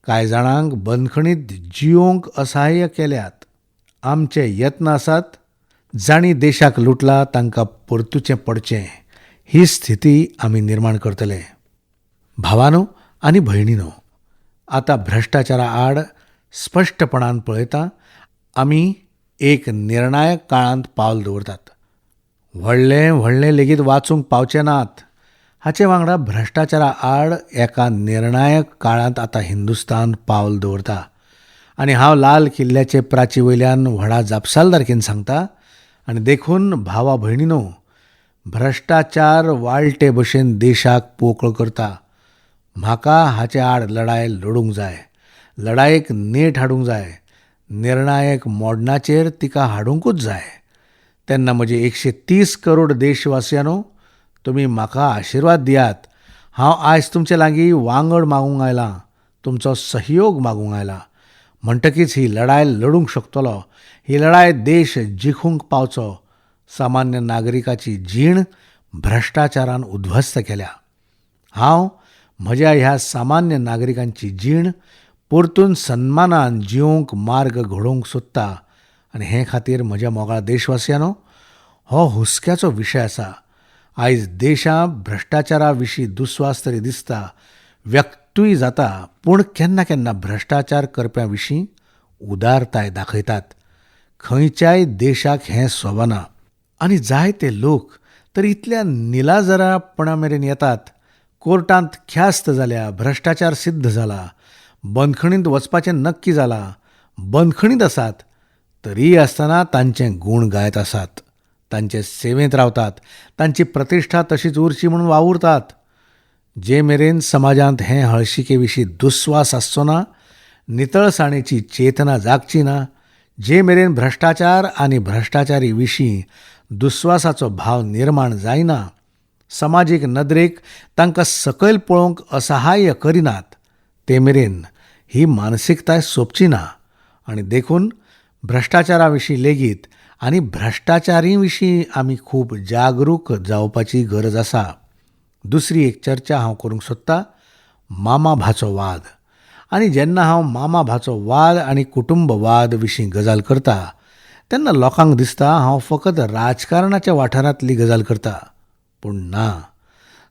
कांय जाणांक बंदखणीत जियोवंक असहाय्य केल्यात. आमचे यत्न आसात जांणी देशाक लुटला तांकां परतुचें पडचें ही स्थिती आमी निर्माण करतले. भावानो आनी भयणीनो, आतां भ्रश्टाचारा आड स्पश्टपणान पळयता आमी एक निर्णायक काळांत पावल दवरतात. व्हडलें व्हडलें लेगीत वाचूंक पावचे नात. हाचे वांगडा भ्रश्टाचारा आड एका निर्णायक काळांत आतां हिंदुस्तान पावल दवरता. आनी हांव लाल किल्ल्याचे प्राची वयल्यान व्हडा जापसालदारकेन सांगता, आनी देखून भावा भयणीनो, भ्रश्टाचार वाळटे भशेन देशाक पोकळ करता. म्हाका हाचे आड लढाय लडूंक जाय, लढायेक नेट हाडूंक जाय, निर्णायक मोडणाचेर तिका हाडुंकूच जाय. तेन्ना म्हजे 130 करोड देशवासियांनो, तुमी म्हाका आशिर्वाद दियात. हांव आयज तुमचे लागीं वांगड मागूंक आयलां, तुमचो सहयोग मागूंक आयला. म्हणटकीच ही लढाय लडूंक शकतलो, ही लढाय देश जिखूंक पावचो. सामान्य नागरिकाची जीण भ्रश्टाचारान उद्ध्वस्त केल्या. हांव म्हज्या ह्या सामान्य नागरिकांची जीण परतून सन्मानान जिवंक मार्ग घडोवंक सोदता. आनी हे खातीर म्हज्या मोगाळ देशवासियांनो, हो हुस्क्याचो विशय आसा. आयज देशांत भ्रश्टाचारा विशीं दुस्वास तरी दिसता, व्यक्तूय जाता, पूण केन्ना केन्ना भ्रश्टाचार करप्यां विशीं उदारताय दाखयतात. खंयच्याय देशाक हें सोबना. आनी जायते लोक तर इतल्या निलाजरापणा मेरेन येतात, कोर्टांत ख्यास्त जाल्या, भ्रश्टाचार सिद्ध जाला, बंदखणींत वचपाचें नक्की जालां, बंदखणींत आसात, तरीय आसतना तांचे गूण गायत आसात, तांचे सेवेंत रावतात, तांची प्रतिश्ठा तशीच उरची म्हणून वावुरतात. जे मेरेन समाजांत हे हळशिके विशीं दुस्वास आसचो ना, नितळसाणेची चेतना जागची ना, जे मेरेन भ्रश्टाचार आनी भ्रश्टाचारी विशीं दुस्वासाचो भाव निर्माण जायना, समाजीक नदरेक तांकां सकयल पळोवंक असहाय्य करिनात, ते मेरेन ही मानसिकताय सोंपची ना. आनी देखून भ्रश्टाचारा विशीं लेगीत आनी भ्रश्टाचारी विशीं आमी खूब जागरूक जावपाची गरज आसा. दुसरी एक चर्चा हांव करूंक सोदतां, मामा भाचो वाद. आनी जेन्ना हांव मामा भाचो वाद आनी कुटुंबवाद विशीं गजाल करता तेन्ना लोकांक दिसता हांव फकत राजकारणाच्या वाठारांतली गजाल करता, पूण ना.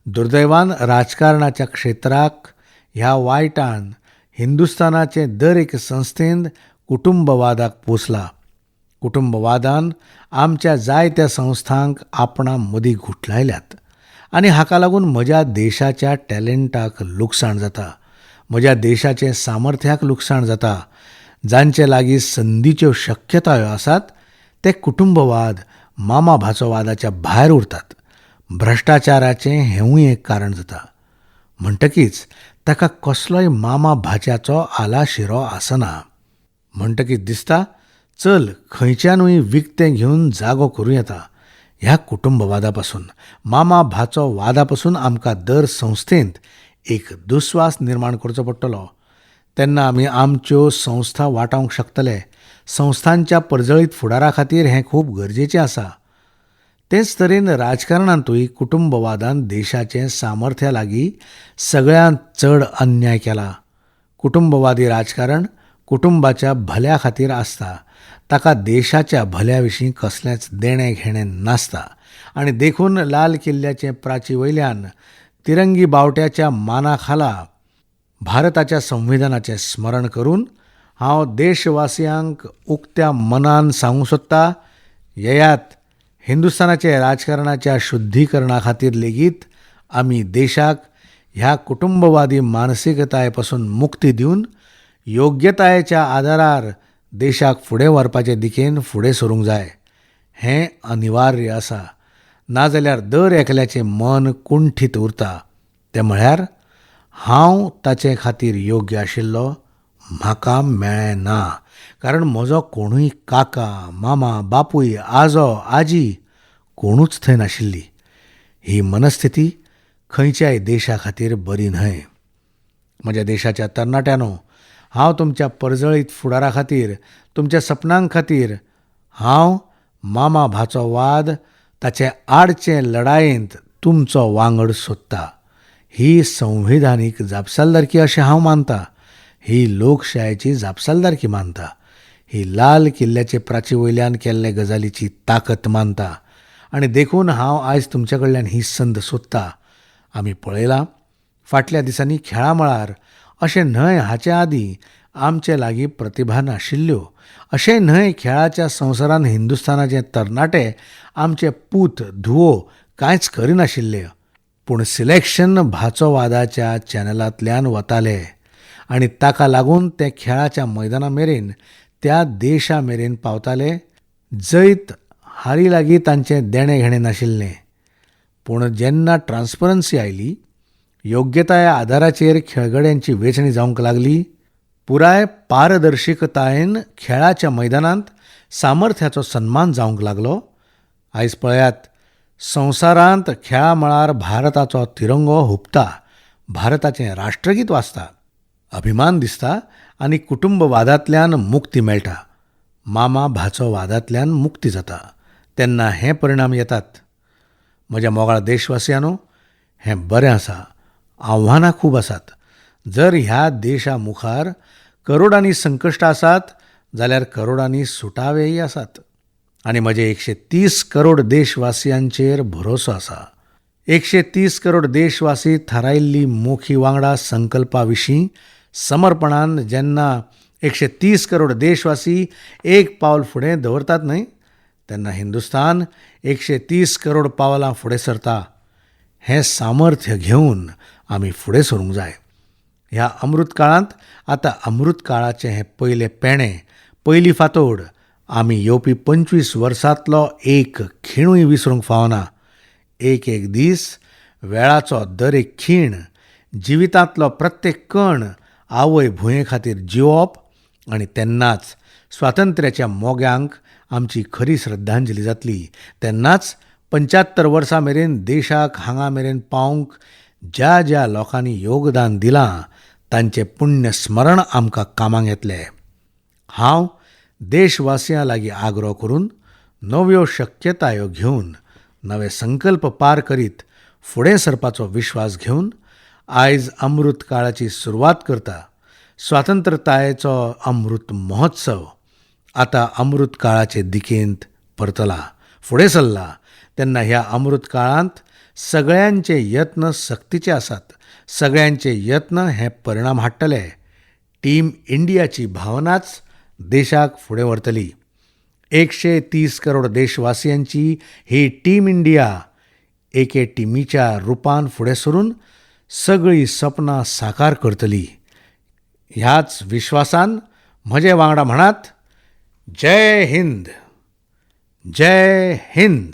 दुर्दैवान राजकारणाच्या क्षेत्राक ह्या वायटान हिंदुस्थानाचे दर एक संस्थेन कुटुंबवादाक पोसला. कुटुंबवादान आमच्या जायत्या संस्थांक आपणा मदीं गुठलायल्यात आनी हाका लागून म्हज्या देशाच्या टॅलंटाक लुकसाण जाता, म्हज्या देशाचें सामर्थ्याक लुकसाण जाता. जांचे लागीं संदीच्यो शक्यतायो आसात ते कुटुंबवाद, मामा भाचो वादाच्या भायर उरतात. भ्रश्टाचाराचें हेंवूय एक कारण जाता. म्हणटकीच ताका कसलोय मामा भाच्याचो आलाशिरो आसना. म्हणटकीच दिसता चल खंयच्यानूय विकतें घेवन जागो करूं येता. ह्या कुटुंबवादा पासून, मामा भाचो वादा पासून आमकां दर संस्थेंत एक दुस्वास निर्माण करचो पडटलो. तेन्ना आमी आमच्यो संस्था वाटावंक शकतले. संस्थांच्या परजळीत फुडारा खातीर हें खूब गरजेचें आसा. तेच तरेन राजकारणांतूय कुटुंबवादान देशाचें सामर्थ्या लागीं सगळ्यांत चड अन्याय केला. कुटुंबवादी राजकारण कुटुंबाच्या भल्या खातीर आसता, ताका देशाच्या भल्या विशीं कसलेंच देणें घेणें नासता. आनी देखून लाल किल्ल्याचे प्राची वयल्यान तिरंगी बावट्याच्या माना खाला भारताच्या संविधानाचें स्मरण करून हांव देशवासियांक उक्त्या मनान सांगूंक सोदता, येयात हिंदुस्थानाचे राजकारणाच्या शुद्धीकरणा खातीर लेगीत आमी देशाक ह्या कुटुंबवादी मानसिकताये पासून मुक्ती दिवन योग्यतायेच्या आदारार देशाक फुडें व्हरपाचे दिकेन फुडें सरूंक जाय. हें अनिवार्य आसा. नाजाल्यार दर एकल्याचें मन कुंठीत उरता. तें म्हळ्यार हांव ताचे खातीर योग्य आशिल्लो, म्हाका मेळ्ळें ना, कारण म्हजो कोणूय काका, मामा, बापूय, आजो, आजी कोणूच थंय नाशिल्ली. ही मनस्थिती खंयच्याय देशा खातीर बरी न्हय. म्हज्या देशाच्या तरणाट्यांनो, हांव तुमच्या परजळीत फुडारा खातीर, तुमच्या सपनां खातीर हांव मामा भाचो वाद ताचे आडचे लढायेंत तुमचो वांगड सोदता. ही संविधानीक जापसालदारकी अशें हांव मानता. ही लोकशायेची जापसालदारकी मानता. ही लाल किल्ल्याचे प्राची वयल्यान केल्ले गजालीची ताकद मानता. आनी देखून हांव आयज तुमच्या कडल्यान ही संद सोदता. आमी पळयलां फाटल्या दिसांनी खेळा मळार अशें न्हय हाचे आदीं आमचे लागीं प्रतिभा नाशिल्ल्यो, अशें न्हय खेळाच्या संवसारान हिंदुस्थानाचे तरणाटे आमचे पूत धुवो कांयच करिनाशिल्ले, पूण सिलेक्शन भाचोवादाच्या चॅनलांतल्यान वताले आनी ताका लागून ते खेळाच्या मैदाना मेरेन, त्या देशा मेरेन पावताले. जैत हारी लागीं तांचें देणें घेणें नाशिल्लें. पूण जेन्ना ट्रान्सपरन्सी आयली, योग्यताय आदाराचेर खेळगड्यांची वेंचणी जावंक लागली, पुराय पारदर्शिकतायेन खेळाच्या मैदानांत सामर्थ्याचो सन्मान जावंक लागलो. आयज पळयात, संवसारांत खेळा मळार भारताचो तिरंगो हुपता, भारताचें राष्ट्रगीत वाजता, अभिमान दिसता आनी कुटुंबवादांतल्यान मुक्ती मेळटा. मामा भाचो वादांतल्यान मुक्ती जाता तेन्ना हे परिणाम येतात. म्हज्या मोगाळ देशवासियांनो, हें बरें आसा. आव्हानां खूब आसात. जर ह्या देशा मुखार करोडांनी संकश्टां आसात जाल्यार करोडांनी सुटावेय आसात. आनी म्हजे 130 करोड देशवासियांचेर भरोसो आसा. 130 करोड देशवासी थारायिल्ली मोखी वांगडा संकल्पा विशीं समर्पणान जेन्ना 130 करोड देशवासी एक पावल फुडें दवरतात न्हय, तेन्ना हिंदुस्थान 130 करोड पावलां फुडें सरता. हें सामर्थ्य घेवन आमी फुडें सरूंक जाय. ह्या अमृत काळांत आतां अमृत काळाचें हें पयलें पेणें, पयली फांतोड आमी येवपी 25 वर्सांतलो एक खिणूय विसरूंक फावना. एक एक दीस, वेळाचो दर एक खीण, जिवितांतलो प्रत्येक कण आवय भुंये खातीर जिवप आनी तेन्नाच स्वातंत्र्याच्या मोग्यांक आमची खरी श्रद्धांजली जातली. तेन्नाच 75 वर्सां मेरेन देशाक हांगा मेरेन पावंक ज्या ज्या लोकांनी योगदान दिलां तांचें पुण्य स्मरण आमकां कामाक येतलें. हांव देशवासियां लागीं आग्रो करून नव्यो शक्यतायो घेवन नवे संकल्प पार करीत फुडें सरपाचो विश्वास घेवन आयज अमृत काळाची सुरवात करता. स्वातंत्रतायेचो अमृत महोत्सव आतां अमृत काळाचे दिकेंत परतला, फुडें सरला. तेन्ना ह्या अमृत काळांत सगळ्यांचे यत्न सक्तीचे आसात. सगळ्यांचे यत्न हे परिणाम हाडटले. टीम इंडियाची भावनाच देशाक फुडें व्हरतली. 130 करोड देशवासियांची ही टीम इंडिया एके टिमीच्या रुपान फुडें सरून सगळीं सपनां साकार करतली. ह्याच विश्वासान म्हजे वांगडा म्हणात, जय हिंद, जय हिंद.